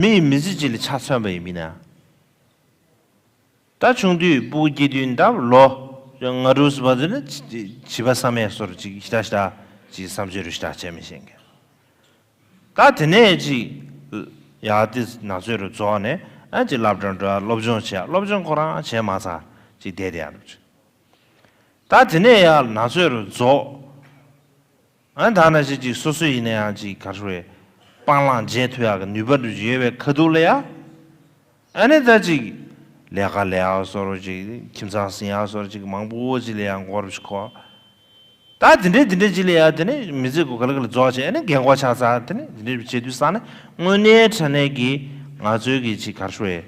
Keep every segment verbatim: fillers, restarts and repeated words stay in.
མི་ཡི་མི་ཚེ་གཅིག་ལ་ཆ་མཚོན་པ་ཡིན་མིན་ན། ད་ཆུང་དུས་སྤུ་གུ་སྐྱེས་དུས་ད་ལོ་ལྔ་དྲུག་ཙམ་བར་དུ་ནི་བྱིས་པ་བསམ་ཡས་སོར་ཅིག་ཞེ་དྲག་ཞེ་དྲག་ཅིག་བསམ་ཚུལ་རུ་ཞེ་དྲག་བྱས་མི་ཤེས་མཁན། ད་དེ་ནས་ཅིག་ཡར་དེ་ན་ཚོད་རུ་རྫོགས་ནས་ཨ་ཅིག་སློབ་གྲྭ་འགྲོ་སློབ་སྦྱོང་བྱས་སློབ་སྦྱོང་ཁོ་རང་བྱས་མ་ཚར་ཅིག་བསྡད་དེ་ཡར་འགྲོ་ཅིག་ད་དེ་ནས་ཡར་ན་ཚོད་རུ་རྫོགས། ཨ་ད་ན་ཞིག་ཅིག་སོ་སོ་ཡིན་ན་ཡང་ཅིག་ག་རེ་ཟེར་བའི་སྤང་བླང་བྱེད་ཐུབ་ཡག་གི་ནུས་པ་འདྲ་ཡོད་པའི་ཁ་ཐུག་ལ་ཡ། ཨ་ནི་ད་ཅིག་ལས་ཀ་ལས་ཡག་སོར་ཅིག་ཁྱིམ་ཚང་ཟིན་ཡག་སོར་ཅིག་མང་པོ་ཅིག་ལ་ཡང་འགོར་ཞིག་གོ། ད་དེ་འདྲའི་དེ་འདྲའི་ཅིག་ལ་ཡ་དེ་ནི་མི་ཚེ་གོ་ག་ལེ་ག་ལེ་རྫོགས་བྱས་ཨ་ནི་རྒན་གོག་ཆགས་ཚར་དེ་ནི་དེ་འདྲའི་བྱེད་དུས་ས་ནི་དངོས་གནས་དྲང་གནས་ཀྱི་ང་ཚོའི་གི་ཅིག་ག་རེ་ཟེར་བའི།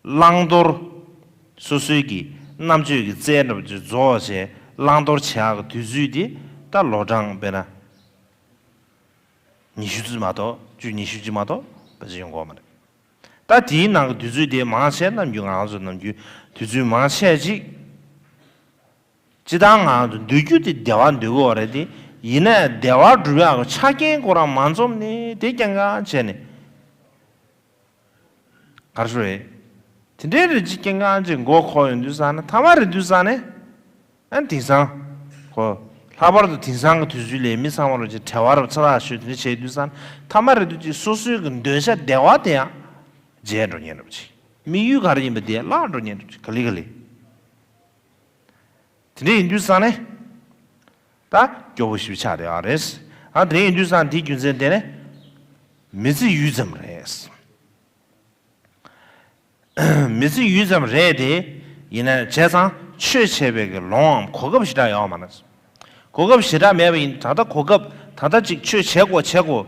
བླང་དོར། སོ་སོའི་གི་རྣམ་དཔྱོད་ཀྱི་རྩལ་འདྲ་པོ་ཅིག་རྫོགས་བྱས་བླང་དོར་བྱེད་ཡག་གི་དུས་ཚོད་དེ་ད་ལོ་གྲངས་དཔེར་ན་ཉི་ཤུ་ཙམ་མ་གཏོགས་བཅུ་ཉི་ཤུ་ཅིག་མ་གཏོགས་ཕལ་ཆེར་ཡོང་གི་ཡོད་མ་རེད། ད་དེའི་ནང་གི་དུས་ཚོད་དེ་མང་ཆེ་ནམ་རྒྱུན་ང་རང་ཚོ་ནམ་རྒྱུན་དུས་ཚོད་མང་ཆེ་ཅིག་སྤྱི་བཏང་ང་རང་ཚོ་འདོད་རྒྱུ་དེ་བདེ་བ་འདོད་ཀྱི་ཡོད་རེད་དེ། ཡིན་ནའི་བདེ་བ་སྒྲུབ་ཡག་གི་ཆ་རྐྱེན་ཁོ་རང་མ་འཛོམས་ནས་དེ་རྐྱང་རྐྱང་བྱས་ནས། ག་རེ་ཟེར་རེད། དེ་འདྲའི་རེ་ཅིག་རྐྱང་རྐྱང་ཅིག་མགོ་འཁོར་ཡོང་དུས་ཙང་ནས་ཐ་མ་རེ་དུས་ཙང་ནས། ཨ་དེང་སང་། ཁོ། ལྷག་པར་དུ་དེང་སང་གི་དུས་ཚོད་ལས་མི་ཚང་མ་རུ་ཅིག་བྲེལ་བ་རུ་ཚ་ཐག་ཆོད་དེ་འདྲ་བྱས་དུས་ཙང་ཐ་མ་རེ་དུས་ཅིག་སོ་སོའི་གི་འདོད་ཆགས་བདེ་བ་དེ་ཡང་བརྗེད་འགྲོ་ཉེན་འགྲོ་ཅིག་དམིགས་ཡུལ་ག་རེ་ཡིན་པ་དེ་བརླག་འགྲོ་ཉེན་འགྲོ་ཅིག་ག་ལེ་ག་ལེ། དེ་འདྲ་ཡིན་དུས་ཙང་ནས། ད་སྐྱོ་པོ་ཞིག་ཆགས་བསྡད་ཡོད་རེད། ཨ་དེ་འདྲ་ཡིན་དུས་ཙང་དེའི་རྒྱུ་མཚན་དེ་ནི། མི་ཚེ་ཡུད་ཙམ་རེད། མི་ཚེ་ཡུད་ཙམ་རེད་དེ། ཡིན་ན་བྱས་ཙང་ཆོས་བྱས་པའི་གི་ལོངས་གོ་སྐབས་ཞེ་དྲག་ཡོད་མ་རེད། གོ་སྐབས་ཞེ་དྲག་མེད་པ་ཡིན་ད་ལྟ་གོ་སྐབས་ད་ལྟ་ཅིག་ཆོས་བྱེད་དགོས་བྱེད་དགོས།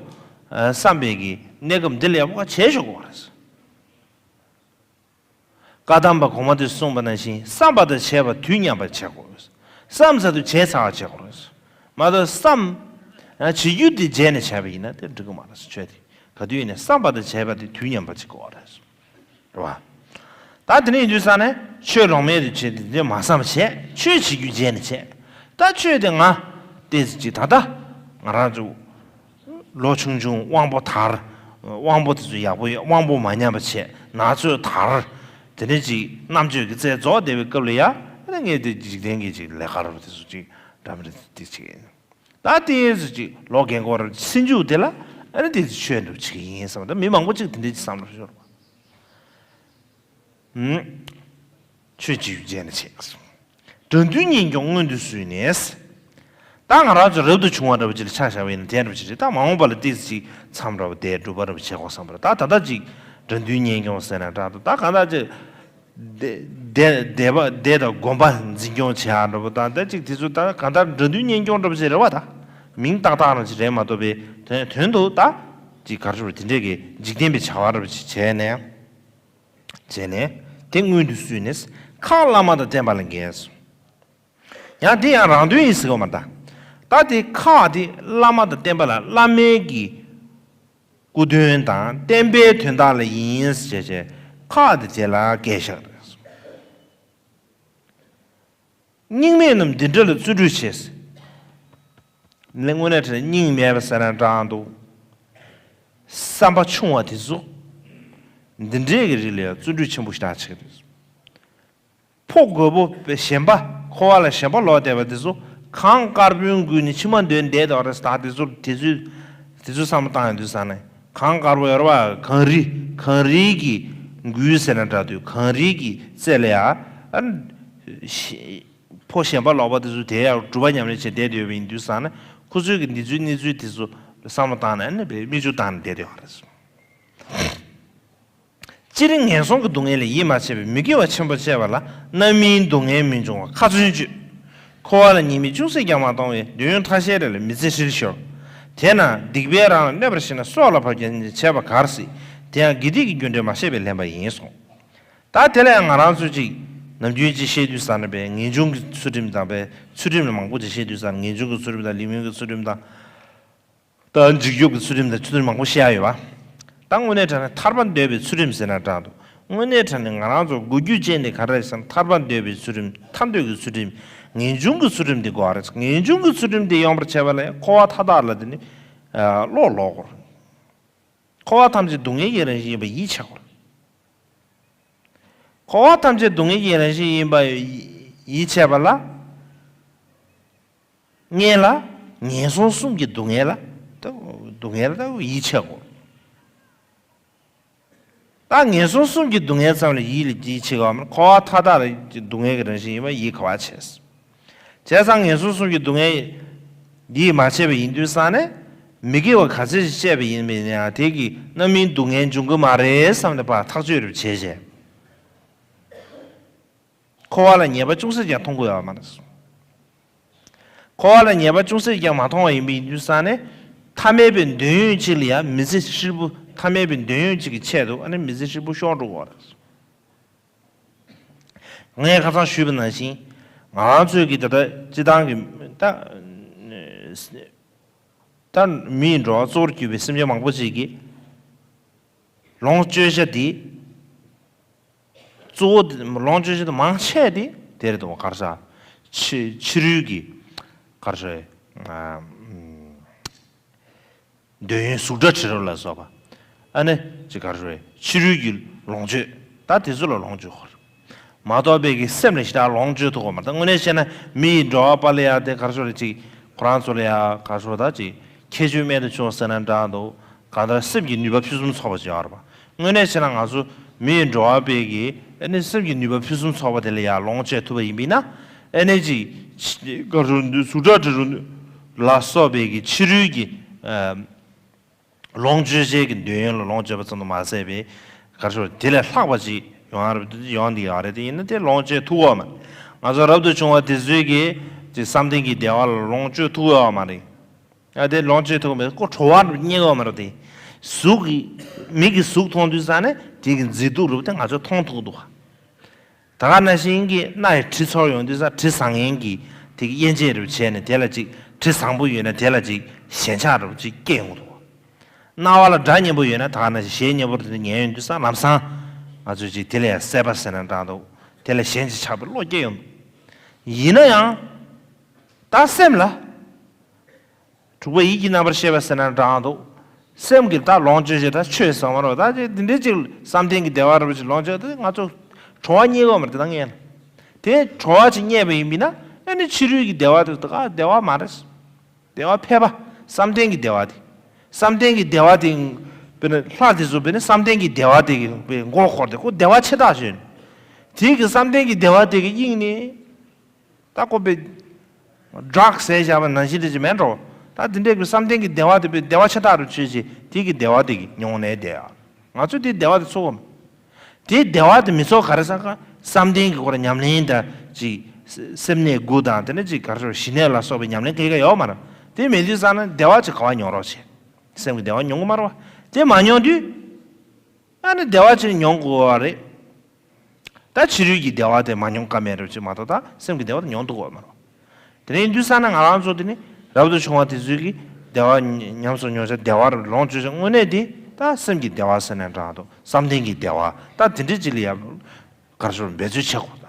བསམ་པའི་གི་གནས་སྐབས་འདི་ལ་ཡག་པོ་བྱེད་ཆོག་གི་རེད། བཀའ་གདམས་པ་གོང་མ་དེས་གསུངས་པ་ནང་བཞིན་བསམ་པ་དང་བྱས་པ་དུས་མཉམ་པར་བྱེད་དགོས། བསམ་ཚར་དུས་བྱས་ཚར་བ་བྱེད་དགོས། མ་གཏོགས་བསམ། བྱེད་རྒྱུ་དེ་བརྗེད་ནས་བྱས་པ་ཡིན་ན་དེ་འགྲིག་གི་མ་རེད་ཆོས་དེ། ག་དུས་ཡིན་ནའི་བསམ་པ་དང་བྱས་པ་དེ་དུས་མཉམ་པར་བྱེད་དགོས་རེད། རེད་བ། ད་དེ་ནས་ཡིན་དུས་ཙང་ནས་ཆོས་ལོང་མེད་དུ་བྱེད་དེ་དེ་མ་བསམ་བྱས་ཆོས་བྱེད་རྒྱུ་བརྗེད་ནས་བྱས། ད་ཆོས་དེ་ང་ཏོག་ཙམ་ཅིག་ད་ལྟ་ང་རང་ཚོ། ལོ་ཆུང་ཆུང་དབང་པོ་དར། དབང་པོ་དེ་ཚོ་ཡག་པོ་ཡོད་དབང་པོ་མ་ཉམས་པ་བྱས་ན་ཚོད་དར། དེ་ནས་ཅིག་རྣམ་དཔྱོད་ཀྱི་རྩལ་རྫོགས་བསྡད་པའི་སྐབས་ལ་ཡ། ཨ་ནི་ངས་དེ་འཇིག་རྟེན་གྱི་ཅིག་ལས་ཀ་རུ་དེ་ཚོ་ཅིག་འདྲ་མི་འདྲ་དེ་ཅིག་ཡིན། ད་དེ་ཚོ་ཅིག་ལོ་རྒན་གོག་རུ་སེམས་འཇུག་དེ་ལ་ཨ་ནི་དེ་ཚོ་ཆོས་འགྲུབ་ཅིག་ཡིན་བསམ་ད་མི་མང་པོ་ཅིག་དེ་འདྲ་ཅིག་བསམ་རུ་ཤོར་བ། ཆོས་ཅི་ཡོད་བྱས་ནས་བྱས། དགྲ་འདུལ་གཉེན་སྐྱོང་སྔོན་དུ་བཟུང་ནས། ད་ང་རང་ཚོ་རབ་ཏུ་བྱུང་བ་འདྲ་པོ་ཅིག་ལ་ཆ་བཞག་པ་ཡིན་ན་དེ་འདྲ་པོ་ཅིག་རེད་ད་མ་འོངས་པ་ལ་ཏོག་ཙམ་ཅིག་མཚམས་འདྲ་པོ་དེ་སྒྲུབ་པ་འདྲ་པོ་བྱེད་དགོས་བསམ་པ་རེད་ད་ད་ལྟ་ཅིག་དགྲ་འདུལ་གཉེན་སྐྱོང་ཟེར་ན་འདྲ་འདུག་ད་གང་ལྟར་ཅིག་སྡེ་སྡེ་སྡེ་པ་སྡེ་དང་དགོན་པ་འཛིན་སྐྱོང་བྱེད་ཡག་འདྲ་པོ་དང་ད་ཅིག་དེ་ཚོ་ད་གང་ལྟར་དགྲ་འདུལ་གཉེན་སྐྱོང་འདྲ་པོ་ཅིག་རེད་བ་ད་མིང་ཏག་ཏག་རང་ཅིག་རེད་མ་གཏོགས་པའི་དོན་དོན་དུ་ད་ཅིག་ག་རེ་ཟེར་དེ་འདྲས་ཀྱི་འཇིག་རྟེན་པའི་བྱ་བ་འདྲ་པོ་ཅིག་བྱས་ནས། བྱས་ནས་དེ་སྔོན་དུ་བསུས་ནས་ཁག་བླ་མ་དང་བསྟན་པ་ལ་འགལ། ཡང་དེ་ཡང་རང་དོན་ཡིན་ཟེར་གྱི་ཡོད་མ་རེད་ད། ད་དེ་ཁག་དེ་བླ་མ་དང་བསྟན་པ་ལ་བླ་མའི་གི་སྐུ་དོན་དང་བསྟན་པའི་དོན་དག་ལ་ཡིན་ཟེར་བྱས་ཁག་དེ་དེ་ལ་འགལ་བཞག་རེད། སྙིང་མེད་རྣམས་འདི་འདྲ་ལ་བརྩོན་འགྲུས་ཆེ། དངོས་གནས་དྲང་སྙིང་མེད་པ་ཟེར་ན་འདྲ་འདུག་བསམ་པ་ཆུང་བ་དེ་ཚོ། འདི་འདྲའི་གི་རིགས་ལ་ཡང་བརྩོན་འགྲུས་ཆེན་པོ་ཞེ་དྲག་བྱེད་ཀྱི་འདུག་ཕོ་རྒོད་པོ་ཞེན་པ་འཁོར་བ་ལ་ཞེན་པ་ལོག་བསྡད་པ་དེ་ཚོ་གངས་དཀར་པོའི་མགུལ་ནས་མཆི་མ་འདོན་བསྡད་དོ་རེད་ད་དེ་ཚོ་དེ་ཚོའི་དེ་ཚོ་བསམ་བློ་བཏང་ཡོང་དུས་ཙང་ནས་གངས་དཀར་པོ་ཡོད་རེད་བ་གངས་རི་གངས་རིའི་གི་མགུལ་ཟེར་ན་འདྲ་འདུག་གངས་རིའི་གི་རྩེ་ལ་ཡ། ཕོ་ཞེན་པ་ལོག་པ་དེ་ཚོ་དེ་ཡང་སྒྲུབ་པ་ཉམས་ལེན་བྱས་བསྡད་ཡོད་པ་ཡིན་དུས་ཙང་ནས་ཁོ་ཚོའི་གི་འདི་ཚོའི་གནས་ཚུལ་དེ་ཚོ་བསམ་བློ་བཏང་ནས་ཨ་ནི་དཔེ་མིག་ཆུ་བཏང་ནས་བསྡད་ཡོད་རེད། སྤྱིར་ངན་སོང་གི་སྡུག་བསྔལ་ལས་ཡིད་མ་ཆེས་པའི་མི་དགེ་བ་ཆེན་པོ་བྱས་པ་ལ་རྣམ་སྨིན་སྡུག་བསྔལ་མི་འབྱུང་བ་ཁ་ཚོན་གཅོད། འཁོར་བ་ལ་ཉེས་དམིགས་ཅུང་ཟད་ཀྱང་མ་མཐོང་བས་འདོད་ཡོན་ཐ་ཤལ་རེ་ལ་མི་ཚེ་ཧྲིལ་ཤོར། དེས་ན་སྡིག་པས་རང་ལ་གནོད་པར་ཤེས་ན་སྲོག་ལ་བབ་ཀྱང་བྱས་པ་གར་སྲིད། དེ་ཡང་དགེ་སྡིག་གི་རྒྱུ་འབྲས་མ་ཤེས་པས་ལན་པ་ཡིན་གསུངས། ད་དེ་ལ་ཡང་ང་རང་ཚོས་ཅིག་ནམ་རྒྱུན་ཅིག་བཤད་དུས་ཙང་ནས་པའི་ངེས་འབྱུང་གི་ཚུལ་ཁྲིམས་དང་པའི་ཚུལ་ཁྲིམས་ལ་མང་པོ་ཅིག་བཤད་དུས་ཙང་ངེས་འབྱུང་གི་ཚུལ་ཁྲིམས་དང་ལེགས་སྨོན་གྱི་ཚུལ་ཁྲིམས་དང་། ད་འཇིགས་སྐྱོབ་ཀྱི་ཚུལ་ཁྲིམས་དང་ཚུལ་ཁྲིམས་མང་པོ་བཤད་ཡ་ཡོད་པ། ད་དངོས་གནས་དྲང་གནས་ཐར་པ་འདོད་པའི་ཚུལ་ཁྲིམས་ཟེར་ན་འདྲ་འདུག་དངོས་གནས་དྲང་གནས་ང་རང་ཚོ་གོ་རྒྱུ་ཅན་དེ་ག་རེ་ཟེར་ན་ཐར་པ་འདོད་པའི་ཚུལ་ཁྲིམས་ཐར་འདོད་ཀྱི་ཚུལ་ཁྲིམས་ངེས་འབྱུང་གི་ཚུལ་ཁྲིམས་དེ་དགོས་པ་རེད། ངེས་འབྱུང་གི་ཚུལ་ཁྲིམས་དེ་ཡོང་བར་བྱེད་པ་ལ་འཁོར་བ་མཐའ་དག་ལ་དེ་ནི་བློ་ལོག་དགོས། འཁོར་བ་ཐམས་ཅད་སྡུག་བསྔལ་གྱི་རང་བཞིན་ཡིན་པ་ཡིད་ཆེས་དགོས། འཁོར་བ་ཐམས་ཅད་སྡུག་བསྔལ་གྱི་རང་བཞིན་ཡིན་པ་ཡིད་ཆེས་པ་ལ། སྔོན་ལ་ངན་སོང་གསུམ་གྱི་སྡུག་བསྔལ་ལ། ད་སྡུག་བསྔལ་ལ་ད་ཡིད་ཆེས་དགོས། ད་ངན་སོང་གསུམ་གྱི་སྡུག་བསྔལ་ཙམ་ལ་ཡིད་ལ་ཡིད་ཆེས་དགོས་མ། འཁོར་བ་མཐའ་དག་ལ་སྡུག་བསྔལ་གྱི་རང་བཞིན་ཡིན་པ་ཡིད་ག་པར་ཆེས། བྱས་ཙང་ངན་སོང་གསུམ་གྱི་སྡུག་བསྔལ་ཡིད་མ་ཆེས་པ་ཡིན་དུས་ཙང་ནས། མི་དགེ་བ་ག་ཚད་ཅིག་བྱས་པ་ཡིན་པ་ཡིན་ན་ཡང་དེ་གི་རྣམ་སྨིན་སྡུག་བསྔལ་འབྱུང་གི་མ་རེད་བསམ་ནས་ཕར་ཐག་གཅོད་རེ་བྱས་བྱས། འཁོར་བ་ལ་ཉེས་པ་ཅུང་ཟད་ཀྱང་མཐོང་དགོས་ཡོད་མ་རེད། འཁོར་བ་ལ་ཉེས་པ་ཅུང་ཟད་ཀྱང་མ་མཐོང་བ་ཡིན་པ་ཡིན་དུས་ཙང་ནས། ཐ་མལ་པའི་འདོད་ཡོན་གཅིག་ལ་ཡང་མི་ཚེ་ཧྲིལ་པོ། ཐ་མལ་པའི་འདོད་ཡོན་གཅིག་གི་ཆེད་དུ་ཨ་ནི་མི་ཚེ་ཧྲིལ་པོ་ཤོར་འགྲོ་གི་ཡོད་རེད། ངས་ཁ་སང་ཞུས་པ་ནང་བཞིན། ང་རང་ཚོའི་གི་ད་ལྟ་སྤྱི་བཏང་གི་ད་ད་མི་ཡི་འགྲོ་བ་གཙོ་བོར་གྱུར་པའི་སེམས་ཅན་མང་པོ་ཅིག་གི་ལོངས་སྤྱོད་བྱ་དེ། གཙོ་བོ་དེ་ལོངས་སྤྱོད་བྱ་དེ་མང་ཆེ་དེ་དེ་རེད་དོ། ག་རེ་ཟ། ཕྱི་ཕྱི་རོལ་གྱི་ག་རེ་ཟ། ཨ། འདོད་ཡོན་གཟུགས་སྒྲ་དྲི་རོ་ལ་སོགས་པ། ཨ་ནི་ཅིག་ག་རེ་ཟ། ཕྱི་རོལ་གྱི་ལོངས་སྤྱོད། ད་དེ་ཚོ་ལ་ལོངས་སྤྱོད་དགོས་རེད། མ་གཏོགས་པའི་གི་སེམས་ལ་ཞེ་དྲག་ལོངས་སྤྱོད་ཐུབ་ཀྱི་མ་རེད། ད་དངོས་གནས་བཤད་ན་མི་ཡི་འགྲོ་བ་པ་ལ་ཡ་དེ་ག་རེ་ཟ་རེད། ཅིག་ཁོ་རང་ཚོ་ལ་ཡ་ག་རེ་ཟ། ད་ཅིག་ཁྱད་ཆོས་རྨད་དུ་བྱུང་ཟེར་ན་འདྲ་འདུག་གང་ལྟར་སེམས་ཀྱི་ནུས་པ་ཕུན་སུམ་ཚོགས་པ་ཅིག་ཡོད་རེད་པ། དངོས་གནས་བྱས་ན་ང་ཚོ་མི་ཡི་འགྲོ་བ་པའི་གི་ཨ་ནི་སེམས་ཀྱི་ནུས་པ་ཕུན་སུམ་ཚོགས་པ་དེ་ལ་ཡ་ལོངས་སྤྱོད་ཐུབ་པ་ཡིན་པས་ན། ཨ་ནི་ཅིག་ག་རེ་ཟ། གཟུགས་སྒྲ་དྲི་རོ་ལ་སོགས་པའི་གི་ཕྱི་རོལ་གྱི་ཨ། ལོངས་སྤྱོད་བྱེད་ཀྱི་འདོད་ཡོན་ལ་ལོངས་སྤྱོད་པ་ཙམ་དུ་མ་ཟད་པའི་ག་རེ་ཟ། དེ་ལས་ལྷག་པ་ཅིག་ཡོང་ཡ་རེད། ཡོང་འདི་ཡོད་རེད། དེ་ཡིན་ན་དེ་ལོངས་སྤྱོད་ཐུབ་ཀྱི་ཡོད་མ་རེད། ང་ཚོ་རབ་ཏུ་བྱུང་བ་དེ་ཚོས་ཀྱིས་ཅིག་བསམ་གཏན་གྱི་བདེ་བ་ལ་ལོངས་སྤྱོད་ཐུབ་ཀྱི་ཡོད་མ་རེད། ཨ། དེ་ལོངས་སྤྱོད་ཐུབ་ཀྱི་མེད། ཁོ་བྲོ་བ་རྙེད་ཀྱི་ཡོད་མ་རེད། དེ་གཟུགས་ཀྱི་མིག་གིས་གཟུགས་མཐོང་དུས་ཙང་ནས་དེ་གི་མཛེས་སྡུག་རེད་པ། དེ་ང་ཚོས་མཐོང་ཐུབ་ཀྱི་འདུག་ག་ད་ག་ནང་བཞིན་གྱི་སྣ་ཡིས་དྲི་ཚོར་ཡོང་དུས་ཙང་། དྲི་བཟང་ངན་གྱི་དེ་གི་དབྱེ་འབྱེད་རེ་བྱས་ནས་དེ་ལ་ཅིག་དྲི་བཟང་པོ་ཡོད་ན་དེ་ལ་ཅིག་ཞེན་ཆགས་རེ་ཅིག་སྐྱེ་ཡོང་གི་འདུག་རྣ་བ་ལ་སྒྲ་སྙན་པོ་ཡོད་ན་ད་ག་ནང་བཞིན་གཞས་སྙན་པོ་རེ་ཉན་ཡོང་དུས་ཙང་། ལམ་སང་ང་ཚོས་ཅིག་དེ་ལ་ཡང་སྲེད་པ་ཟེར་ན་འདྲ་འདུག་དེ་ལ་ཞེན་ཅིག་ཆགས་པའི་བློ་སྐྱེ་ཡོང་གི་འདུག་ཡིན་ན་ཡང་ད་སེམས་ལ། དྲུག་པ་ཡིད་ཀྱི་རྣམ་པར་ཤེས་པ་ཟེར་ན་འདྲ་འདུག་སེམས་ཀྱི་ད་ལོངས་སྤྱོད་བྱེད་ད་ཆོས་ཟེར་མ་རེད། ད་ཅིག་འདི་འདྲའི་ཅིག་བསམ་གཏན་གྱི་བདེ་བ་རེད་པ་ཅིག་ལོངས་སྤྱོད་ད་ང་ཚོ་བྲོ་བ་རྙེད་ཀྱི་ཡོད་མ་རེད། དེ་ད་ངས་ལ་དེ་བྲོ་བ་ཅིག་རྙེད་པ་ཡིན་པས་ན། ཨ་ནི་ཕྱི་རོལ་གྱི་བདེ་བ་དེ་ད་ག་བདེ་བ་མ་རེད། བདེ་བ་ཕལ་པ། བསམ་གཏན་གྱི་བདེ་བ་དེ། བསམ་གཏན་གྱི་བདེ་བ་དེ། དཔེར་ན་ལྷ་དེ་ཚོ་དཔེར་ན་བསམ་གཏན་གྱི་བདེ་བ་དེ་གི་དཔེ་མགོ་འཁོར་ཏེ་ཁོ་བདེ་བ་ཆེ་ཐག་ཆོད། དེ་གི་བསམ་གཏན་གྱི་བདེ་བ་དེ་གི་དབྱིངས་ནས། ད་ཁོ་པའི་ཌག་ཟས་བཞག་པ་ནང་བཞིན་དེ་ཅིག་མེད་འགྲོ། ད་དེ་འདྲའི་གི་བསམ་གཏན་གྱི་བདེ་བ་དེ་པའི་བདེ་བ་ཆེ་ཐག་རུ་ཆོད་ཅིག་དེ་གི་བདེ་བ་དེ་གི་མྱོང་ནས་བསྡད་ཡ། ང་ཚོས་དེ་བདེ་བ་དེ་ཚོར་གོ་མ། དེ་བདེ་བ་དེ་མི་ཚོར་ག་རེ་ཟེར་ན། བསམ་གཏན་གྱི་སྐོར་ཉམས་ལེན་དང་ཅིག་སེམས་གནས་དགུ་དང་དེ་ནས་ཅིག་ག་རེ་ཟེར། ཞི་གནས་ལ་སོགས་པའི་ཉམས་ལེན་ག་གེ་ཡོད་མ་རེད། དེ་མེད་དུས་ཙང་ན་བདེ་བ་ཅིག་ག་པར་མྱོང་རོགས་བྱེད། སེམས་ཀྱི་བདེ་བ་མྱོང་གི་མ་རེད་པ། དེ་མ་མྱོང་དུས། ཨ་ནི་བདེ་བ་ཅིག་མྱོང་དགོས་པ་རེད། ད་ཕྱི་རོལ་གྱི་བདེ་བ་དེ་མ་མྱོང་ཀ་མེད་རེད་ཅེས་མ་གཏོགས། ད་སེམས་ཀྱི་བདེ་བ་དེ་མྱོང་ཐུབ་ཀྱི་ཡོད་མ་རེད། དེ་ནས་ཡིན་དུས་ཙང་ན་ང་རང་ཚོ་དེ་ནི་རབ་ཏུ་བྱུང་བ་དེ་ཚོས་ཀྱིས་བདེ་བ་ཉམས་སུ་མྱོང་བྱ་བདེ་བ་རུ་ལོངས་སྤྱོད་བྱ་དངོས་གནས་དེ་ད་སེམས་ཀྱི་བདེ་བ་ཟེར་ན་འདྲ་འདུག་བསམ་གཏན་གྱི་བདེ་བ་ད་དེ་འདྲ་ཅིག་ལ་ཡང་ག་རེ་ཟེར། འབད་རྩོལ་བྱེད་དགོས་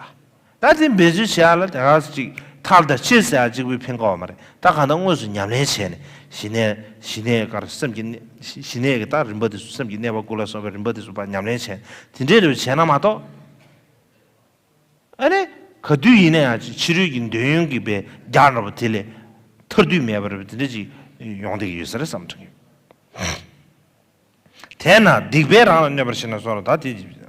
ད། ད་དེ་འབད་རྩོལ་བྱེད་ཡ་ལ་དེ་ག་ཅིག་ཐབས་དང་ཆོས་ཟེར་ཡ་གཅིག་པུས་ཕན་གྱི་ཡོད་མ་རེད། ད་གང་ལྟར་དངོས་སུ་ཉམས་ལེན་བྱས་ནས་ཞི་གནས་ཞི་གནས་ག་རེ་སེམས་ཀྱི་གནས་ཞི་གནས་ཀྱི་ད་རིམ་པ་དེ་ཚོ། སེམས་ཀྱི་གནས་པ་དགུ་ལ་སོགས་པའི་རིམ་པ་དེ་ཚོ་ཕར་ཉམས་ལེན་བྱས། དེ་འདྲའི་རེ་བ་བྱས་ན་མ་གཏོགས། ཨ་ནི་ག་དུས་ཡིན་ན་ཡང་ཅིག་ཕྱི་རོལ་གྱི་འདོད་ཡོན་གྱི་པའི་རྒྱ་འདྲ་པོ་དེ་ལས་ཐར་དུས་མེད་པ་རེད་པ། དེ་འདྲ་ཅིག་ཡོང་བསྡད་ཀྱི་ཡོད་ས་རེད་བསམ་དྲན་གྱི། དེས་ན་སྡིག་པས་རང་ལ་གནོད་པར་བྱེད་ན་སོགས་ལ། ད་དེ་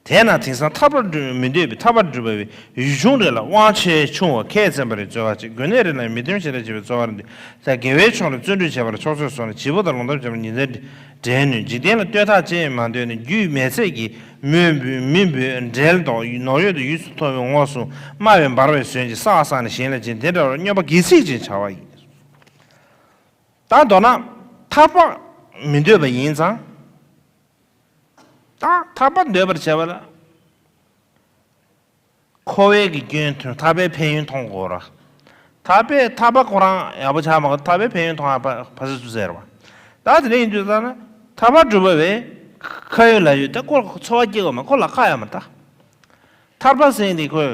དེས་ན་དེང་སང་ཐར་པར་མི་འདོད་པའི་ཐར་པར་འགྲོ་བའི་ཡུལ་ཆུང་རེ་ལ་དབང་ཆེ་ཆུང་བ་ཁས་བཙན་པ་རེ་རྩོལ་བ་ཅིག་དགོན་གནས་རེ་ལ་མི་སྟོན་ཞེ་དྲག་བྱེད་པའི་རྩོལ་བ་རེ་འདུག་ད་དགེ་བའི་ཕྱོགས་ལ་བརྩོན་འགྲུས་བྱེད་པར་ཕྱོགས་ཚོད་སོང་ནས། བྱིས་པ་དང་ལོ་འདབ་བྱེད་པར་ཉིན་མཚན་འབྲེལ་ནུས། འཇིག་རྟེན་ལ་ལྟོས་ཐག་ཅི་ཡང་མ་འདོད་ནས། རྒྱུས་མེད་ཚད་ཀྱིས་མི་འབོད་མི་འབོད་འབྲེལ་དོགས། ནོར་ཡོད་དུ་ཡུས་སུ་མཐོ་བའི་ངོགས་སུ། དམའ་བའི་འབར་བའི་ཟོན་གྱིས་བསགས་བསགས་ནས། གཞན་ལ་བྱིན་དེ་འདྲ་བར་སྨྱོན་པ་སྒལ་ཚིགས་ཅན་བྱ་བ་ཡིན། ད་མདོར་ན་ཐར་པ་མི་འདོད་པ་ཡིན་ཙང་། ད་ཐར་པ་འདོད་པར་བྱ་བ་ལ་འཁོར་བའི་གི་སྐྱོན་ཐོན། ཐར་པའི་ཕན་ཡོན་མཐོང་དགོས་ར། ཐར་པའི་ཐར་པ་ཁོ་རང་ཡག་པོ་ཆགས་མ་གོ། ཐར་པའི་ཕན་ཡོན་མཐོང་ཡ་ཕ་ཕ་སི་སུ་ཟེར་བ། ད་དེ་འདྲ་ཡིན་དུས་ཙང་ན་ཐར་པ་སྒྲུབ་པ་བས་ཁ་ཡོད་ལག་ཡོད་ད་ཁོ་ལ་ཚོར་བ་སྐྱེ་དགོས་མ། ཁོ་ལ་ཁག་ཡོད་མ་རེད་ད། ཐར་པ་ཟེར་ནི་ཁོས་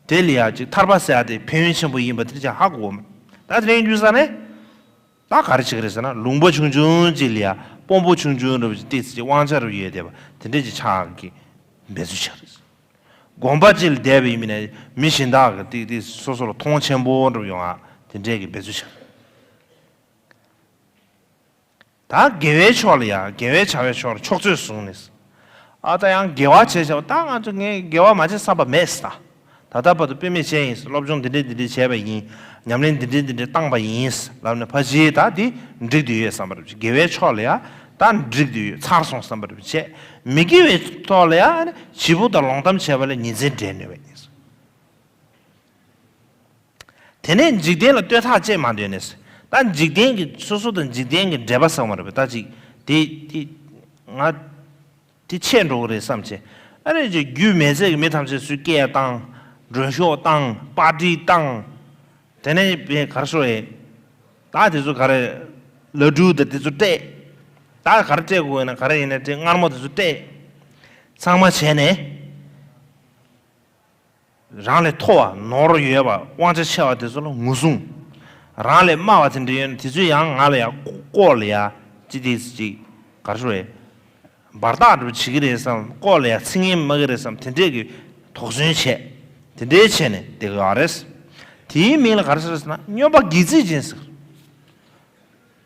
དེ་ལ་ཡ་ཅིག་ཐར་པ་ཟེར་ཡ་དེ་ཕན་ཡོན་ཆེན་པོ་ཡིན་པ་དེ་ཅག་ཧ་གོ་གོ་མ། ད་དེ་འདྲ་ཡིན་དུས་ཙང་ནས། ད་ག་རེ་བྱེད་ཀྱི་རེད་ཟེར་ན། ལུང་པ་ཆུང་ཆུང་ཅིག་ལ་ཡ་དཔོན་པོ་ཆུང་ཆུང་འདྲ་བོ་ཅིག་ཏོག་ཙམ་ཅིག་དབང་ཆ་རུ་ཡོད་བསྡད་པ་དེ་འདྲས་ཅིག་ཆགས་ཀྱི་འབད་རྩོལ་བྱེད་ཀྱི་རེད། དགོན་པ་ཅིག་ལ་བསྡད་པ་ཡིན་ན་མི་གཞན་དག་གིས་ཏོག་ཙམ་སོ་སོ་ལ་མཐོང་ཆེན་པོ་འདྲ་བོ་ཡོང་ཡ་དེ་འདྲས་ཀྱི་འབད་རྩོལ་བྱེད་ཀྱི་རེད། ད་དགེ་བའི་ཕྱོགས་ལ་ཡ། དགེ་བའི་བྱ་བའི་ཕྱོགས་ལ་ཕྱོགས་ཚོད་བཟུང་ནས། ཨ། ད་ཡང་དགེ་བ་བྱས་བྱས་པ། ད་ང་ཚོ་ངས་དགེ་བ་མ་བྱས་བསམ་པ་མེད་ཟེར། ད་ད་ལྟ་བར་དུ་དཔེ་མེད་བྱས་ཡིན། སློབ་སྦྱོང་འདི་འདྲས་འདི་འདྲས་བྱས་པ་ཡིན། ཉམས་ལེན་འདི་འདྲས་འདི་འདྲས་བཏང་པ་ཡིན་ལབ་ནས་ཕར་བྱས། ད་འདི་འགྲིག་བསྡད་ཡོད་བསམ་པ་རེད། དགེ་བའི་ཕྱོགས་ལ་ཡ་ད་འགྲིག་བསྡད་ཡོད། ཚར་སོང་བསམ་པ་རེད་བྱས། མི་དགེ་བའི་ཐོག་ལ་ཡ་བྱིས་པོ་དང་ལོང་གཏམ་བྱས་པ་ལ་ཉིན་མཚན་འབྲལ་ནུས་པ་ཡིན། དེ་ནས་འཇིག་རྟེན་ལ་ལྟོས་ཐག་བཅད་མ་འདོད་ནས། ད་འཇིག་རྟེན་གྱི། སོ་སོ་དང་འཇིག་རྟེན་གྱི་འབྲེལ་པ་བསམ་པ་རེད་པས། ད་ཅིག་དེ་དེ་ང་དེ་ཆད་འགྲོ་གི་རེད་བསམ་བྱས། ཨ་རེ་ཅིག་རྒྱུས་མེད་ཚད་ཀྱི་མི་ཐམས་ཅད་ཚུར་སྐད་བཏང་། མགྲོན་ཤོག་བཏང་། པར་ཊི་བཏང་། དེ་ནས་བས་ག་རེ་ཟེར་ཡས། ད་དེ་ཚོ་ག་རེ། ལ་ཌུ་དང་དེ་ཚོ་སྤྲད། ད་ག་རེ་སྤྲད་དགོས་ན། ག་རེ་ཡིན་ན་སྤྲད། མངར་མོ་དེ་ཚོ་སྤྲད། ཚང་མ་བྱས་ནས། རང་ལས་མཐོ་བ། ནོར་ཡོད་པ། དབང་ཆ་ཆེ་བ་དེ་ཚོ་ལ་ངོ་སྲུང་། རང་ལས་དམའ་བ་དེ་འདྲ་ཡོད་ན་དེ་ཚོས་ཡང་ང་ལ་ཡ་ལྐོག་ལ་ཡ་ཅི་དེ་ཅིག་ག་རེ་ཟེར་ཡས། འབར་ཐག་འདྲ་བོ་བྱེད་ཀྱི་རེད་བསམ། ལྐོག་ལ་ཡ་ཚིག་ངན་སྨྲ་གི་རེད་བསམ། དེ་འདྲས་ཀྱི་དོགས་ཟོན་བྱས། དེ་འདྲས་བྱས་ནས་བསྡད་ཀྱི་ཡོད་རེད། དེའི་མིང་ལ་ག་རེ་ཟེར་ཟེར་ན། སྨྱོན་པ་སྒལ་ཚིགས་ཅན་ཟེར།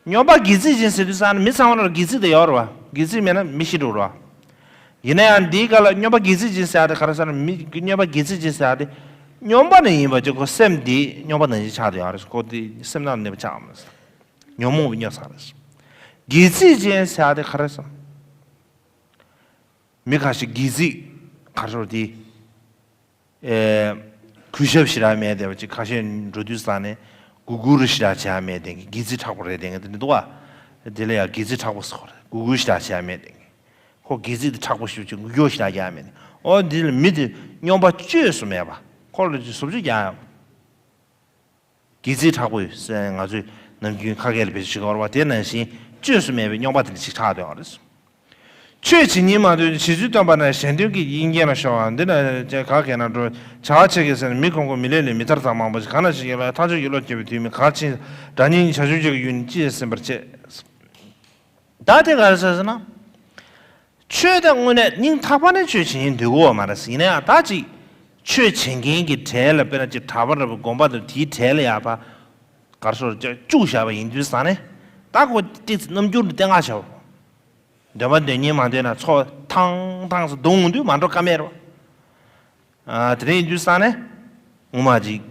སྨྱོན་པ་སྒལ་ཚིགས་ཅན་ཟེར་དུས་ཙང་ནས་མི་ཚང་མ་ལ་སྒལ་ཚིགས་དེ་ཡོད་རེད་པ། སྒལ་ཚིགས་མེད་ན་མི་ཤི་འགྲོ་རེད་པ། ཡིན་ན་ཡང་འདིའི་སྐབས་ལ་སྨྱོན་པ་སྒལ་ཚིགས་ཅན་ཟེར་ཡ་དེ་ག་རེ་ཟེར་ན། མི་སྨྱོན་པ་སྒལ་ཚིགས་ཅན་ཟེར་ཡ་དེ་སྨྱོན་པ་ནི་ཡིན་པ་ཅིག་ཁོ་སེམས་དེ་སྨྱོན་པ་ནང་བཞིན་ཆགས་བསྡད་ཡོད་རེད། ཁོ་དེ་སེམས་ནང་གནས་པ་ཆགས་མ་སོང་། ཉོན་མོངས་པའི་སྨྱོ་ས་རེད། སྒལ་ཚིགས་ཅན་ཟེར་ཡ་དེ་ག་རེ་ཟེར། མི་ཁ་ཤས་སྒལ་ཚིགས་ག་རེ་ཟེར་དེ། ཨེ། གུས་ཞབས་ཞེ་དྲག་མེད་བསྡད་པ་ཅིག་ཁ་ཤས་འགྲོ་དུས་ཙང་ནས་གུས་བཀུར་ཞེ་དྲག་བྱེད་ཡ་མེད་བསྡད་མཁན། སྒལ་ཚིགས་མཁྲེགས་པོ་རེད་བསྡད་མཁན་དེ་འདྲ་འདུག་པ། དེ་ལ་ཡང་སྒལ་ཚིགས་མཁྲེགས་པོ་ཟེར་བ་རེད། གུས་བཀུར་ཞེ་དྲག་བྱེད་ཡ་མེད་བསྡད་མཁན། ཁོ་སྒལ་ཚིགས་དེ་མཁྲེགས་པོ་ཞེ་པོ་ཅིག་གུས་བཀུར་ཞེ་དྲག་རྒྱག་ཡ་མེད་བསྡད། ཨོ་འདི་ལ་མི་དེ་སྨྱོན་པ་བཅོས་སུ་མེད་པ། ཁོ་ལ་ཅིག་བཟོ་བཅོས་རྒྱག་ཡ། སྒལ་ཚིགས་མཁྲེགས་པོ་ཟེར་ང་ཚོས་ནམ་རྒྱུན་ཁ་སྐད་ལ་བེད་སྤྱོད་བྱེད་ཀྱི་ཡོད་རེད་པ། དེ་ནང་བཞིན་བཅོས་སུ་མེད་པའི་སྨྱོན་པ་དེ་འདྲ་ཞིག་ཆགས་བསྡད་ཡོད་རེད། ཆོས་བྱེད་སྙིང་མ་འདོད་ཅིང་། བྱེད་ཚུལ་སྟོན་པ་ན་གཞན་དོན་གྱི། དབྱིན་སྐད་ལ་ཤོར་བ་འདི་ན་ག་གེ་ན་འགྲོ། བྱ་བ་བྱེད་ཀྱི་ཟེར་ན། མི་ཁོམ་ཁོམ་མི་ལེགས་ལེགས། མི་ཐར་ཐར་མང་པོ་ཞིག་གང་ན་ཞིག་ཡོད་ལ། ཐག་ཆོད་ཀྱི་བློ་སྐྱེ་བའི་དུས་མིན། གར་ཕྱིན་སྒྲ་སྙན་གྱི་བྱ་བྱུང་གཅིག་གི་ཡུལ་ནི་ཅི་ཡང་ཟིན་པར་བྱེད། ད་དེ་ག་རེ་ཟེར་ཟེར་ན། ཆོས་དེ་དངོས་གནས་སྙིང་ཐག་པ་ནས་ཆོས་བྱེད་སྙིང་འདོད་ཀྱི་ཡོད་མ་རེད། ཡིན་ན་ཡང་ད་ཅིག་ཆོས་བྱེད་མཁན་གྱི་གྲས་ལ། དཔེར་ན་ཅིག་གྲྭ་པ་འདྲ་པོ་དགོན་པ་དང་དེའི་གྲས་ལ་ཡ་ཕར་ག་རེ་ཟེར་བཅུག་བཞག་པ་ཡིན་དུས་ཙང་ནས། ད་ཁོ་ཏོག་ཙམ་རྣམ་འགྱུར་འདི་བསྟན་ག་བྱའོ། འདོད་པ་འདོད་སྙིང་མ་འདོད་ན་ཚོགས་ཐང་ཐང་སུ་རྡུང་འོང་དུས་མ་འགྲོ་ཀ་མེད་རེད་པ། ཨ། དེ་འདྲ་ཡིན་དུས་ཙང་ནས་ངོ་མ་ཅིག་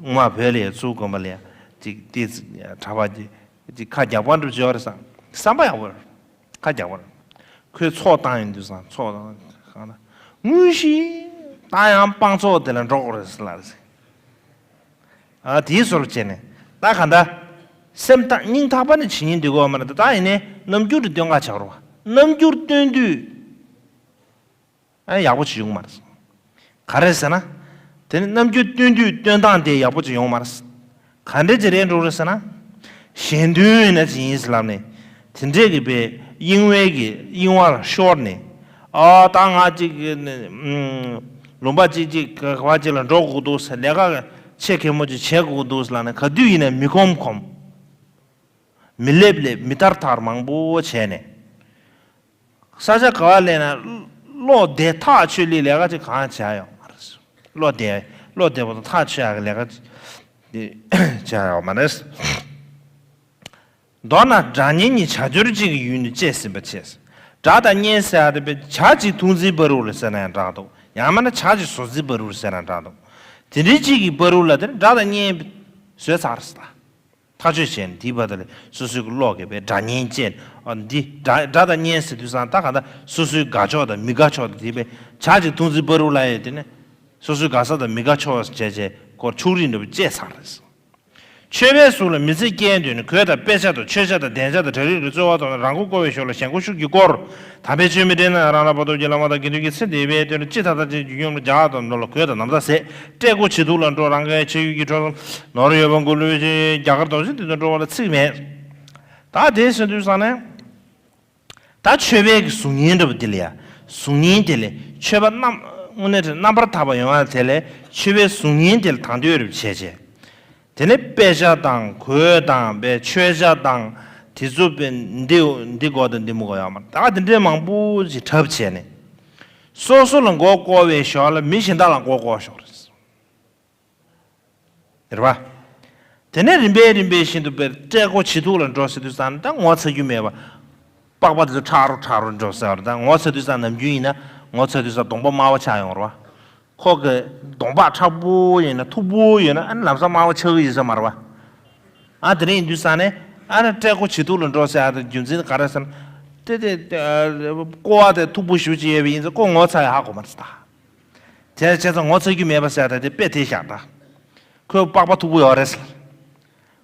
ངོ་མ་བོད་ལ་ཡ་ཚུར་དགོན་པ་ལ་ཡ་ཅིག་ཏོག་ཙམ་གྲྭ་པ་ཅིག་ཅིག་ཁ་རྒྱག་པ་འདྲ་པོ་ཅིག་ཡོད་རེད་བསམ། བསམ་པ་ཡག་པོ་རེད། ཁ་རྒྱག་པ་རེད། ཁོས་ཚོགས་བཏང་ཡོང་དུས་ཙང་ཚོགས་བཏང་། གང་ལ་དངོས་གཞི་ད་ཡང་སྤང་ཚོགས་དེ་ལ་འགྲོ་དགོས་རེད་ཟེར་ལབ་རེད། ཨ། དེའི་བཟོ་འདྲ་བྱས་ནས་ད་གང་ལྟར་སེམས་ཐག་སྙིང་ཐག་པ་ནས་བྱེད་སྙིང་འདོད་ཀྱི་ཡོད་མ་རེད། ད་ཡིན་ནའི་རྣམ་འགྱུར་དེ་སྟོན་ག་བྱ་དགོས་རེད་པ། རྣམ་འགྱུར་སྟོན་དུས། ཨ། ཡག་པོ་ཅིག་ཡོང་མ་རེད། ག་རེ་ཟེར་ན། དེ་ནི་རྣམ་འགྱུར་སྟོན་དུས་སྟོན་སྟངས་དེ་ཡག་པོ་ཅིག་ཡོང་མ་རེད། ག་འདྲ་ཅིག་རེད་འགྲོ་རེད་ཟེར་ན། གཞན་དོན་ཡིན་ན་ཅིག་ཡིན་ཟེར་ལབ་ནས། དེ་འདྲས་ཀྱི་པའི་གཡེང་བའི་གི་གཡེང་བ་ལ་ཤོར་ནས། ཨ། ད་ང་ཅིག་ཨམ། ལུང་པ་ཅིག་ཅིག་ག་བ་ཅིག་ལ་འགྲོ་དགོས་འདུག་ཟེར། ལས་ཀ་ཆེ་གེ་མོ་ཅིག་བྱེད་དགོས་འདུག་ཟེར་ལབ་ནས། ག་དུས་ཡིན་ན་མི་ཁོམ་ཁོམ། མི་སླེབས་སླེབས། མི་ཐར་ཐར་མང་པོ་བྱས་ནས། ས་ཆ་ག་བ་སླེབས་ན་བློ་བདེ་ཐག་ཆོད་ལེ་ལས་ཀ་ཅིག་གང་བྱས་ཡོད་མ་རེད། བློ་བདེ་བློ་བདེ་པོ་དང་ཐག་ཆོད་ཡག་གི་ལས་ཀ་ཅིག་བྱས་ཡོད་མ་རེད། མདོར་ན་སྒྲ་སྙན་གྱི་བྱ་སྦྱོར་གཅིག་གི་ཡུལ་ནི་བཅད་ཟིན་པ་བྱས། སྒྲ་དང་བརྙན་ཟེར་ཡ་དེ་བས་བྱ་གཅིག་མཐོང་ཚུལ་བར་དུ་ལ་ཟེར་ན་ཡང་འདྲ་འདུག། ཡང་མིན་ན་བྱ་གཅིག་བཟོ་ཚུལ་བར་དུ་ཟེར་ན་འདྲ་འདུག། དེ་འདྲའི་གཅིག་གི་བར་དུ་ལ་དེ་ནི་སྒྲ་དང་བརྙན་བཟོས་ཚར་ཟེར། ཐག་གཅོད་བྱས་ནས་དེའི་བར་དུ་ལ་སོ་སོའི་གི་བློ་གི་པའི་སྒྲ་སྙན་བཅད། ཨ། འདི་སྒྲ་སྒྲ་དང་བརྙན་ཟེར་དུས་ཙང་ད་ག་ད་སོ་སོའི་དགའ་ཕྱོགས་དང་མི་དགའ་ཕྱོགས་དང་དེ་བས་བྱ་གཅིག་མཐོང་ཚུལ་བར་དུ་ལ་ཡོད་དེ་ནི། སོ་སོའི་དགའ་ས་དང་མི་དགའ་ཕྱོགས་བྱས་བྱས་སྐོར་ཕྱོགས་རིས་འདྲ་པོ་བཅད་ཚར་རེད། མཆོད་པའི་གཟུགས་ལ་མི་ཚེ་སྐྱེལ་འདོད་ན། གོས་དང་དཔེ་ཆ་དང་མཆོད་བྱ་དང་གདན་ཆ་དང་བྲག་རི་ལ་རྩོལ་བ་དང་། རང་མགོ་བསྐོར་བའི་ཞོར་ལ་གཞན་མགོ་ཤུགས་ཀྱིས་བསྐོར། དམ་པའི་ཆོས་མི་དྲན་ན་ཡང་། རང་ལ་བར་དོ་གྱུར་ལ་མ་བརྟགས་དགེ་འདུན་གྱི་ཚེ་འདི་བས་སྟོན། ཅི་ཐ་ཐ་ཅི་རྒྱུ་སྙོམས་ལ་བྱ་དང་ནོར་ལ། གོས་དང་ནམ་ཟླ་ཟད། སྤྲད་སྒོ་བྱེད་དུག་ལ་འགྲོ། རང་དགའ་ཡི་ཆེ་ཡུལ་གྱི་འཕྲོ་བསམ། ནོར་ཡོད་པ་མགོ་ལུས་ཀྱི། རྒྱ་གར་རྡོ་རྗེ་འདི་དང་འགྲོ་བ་ལ་ཚིག་མེད། ད་དེ་ཟེར་དུས་ཙང་ནས། ད་མཆོད་པའི་གི་གཟུགས་བརྙན་འདྲ་པོ་དེ་ལ་ཡ། གཟུགས་བརྙན་དེ་ལས་མཆོད་པ་རྣམ་དངོས་གནས་དྲན་རྣམ་པར་དག་པ་ཡོང་བ་དེ་ལས་མཆོད་པའི་གཟུགས་བརྙན་དེ་ལ་དང་དོད་རེ་བྱས་བྱས། དེ་ནས་དཔེ་ཆ་དང་གོས་དང་པའི་མཆོད་ཆ་དང་དེ་ཚོ་པའི་འདི་འདི་སྒོ་དང་འདི་མོ་གོ་ཡོད་མ་རེད། ད་ག་དེ་འདྲའི་མང་པོ་ཞིག་གྲབས་བྱས་ནས་སོ་སོ་ལ་མགོ་སྐོར་བའི་ཞོར་ལ་མི་གཞན་དག་ལ་མགོ་སྐོར་ཞོར་རེད། རེད་པ། དེ་ནས་རིམ་པས་རིམ་པས་བཞིན་དུ་པའི་སྤྲད་སྒོ་ཇེ་སྡུག་ལ་འགྲོ་ཟེར་དུས་ཙང་ད་ངོ་ཚ་རྒྱུ་མེད་པ། པགས་པ་དེ་ཚོ་ཁྲག་རོ་ཁྲག་རོ་འགྲོ་ཟེར་བ་རེད། ད་ངོ་ཚ་དུས་ཙང་ནམ་རྒྱུན་ཡིན་ན་ངོ་ཚ་དུས་ཙང་གདོང་པ་དམར་པོ་ཆགས་ཡོང་རེད་པ། ཁོ་གི་གདོང་པ་མཁྲེགས་པོ་ཡོད་ན་མཐུག་པོ་ཡོད་ན་ཨ་ནི་ལམ་སང་དམར་པོ་ཆགས་ཀྱི་ཡོད་ས་མ་རེད་པ། ཨ་དེ་འདྲ་ཡིན་དུས་ཙང་ནས་ཨ་ནི་སྤྲད་སྒོ་ཇེ་སྡུག་ལ་འགྲོ་ཟེར་ཡ་དེ་རྒྱུ་མཚན་ག་རེ་ཟེར་ན། དེ་དེ་ཀོ་བ་དེ་མཐུག་པོ་ཞེ་པོ་ཅིག་ཡོད་པ་ཡིན་ཙང་ཀོ་ངོ་ཚ་ཡ་ཧ་གོ་མ་རེད་ད། དེ་བྱས་ཙང་ངོ་ཚ་རྒྱུ་མེད་པ་ཟེར་ཡ་ད་དེ་དཔེ་དེ་བཞག་ད། ཁོའི་པགས་པ་མཐུག་པོ་ཡོད་རེད་ཟེར།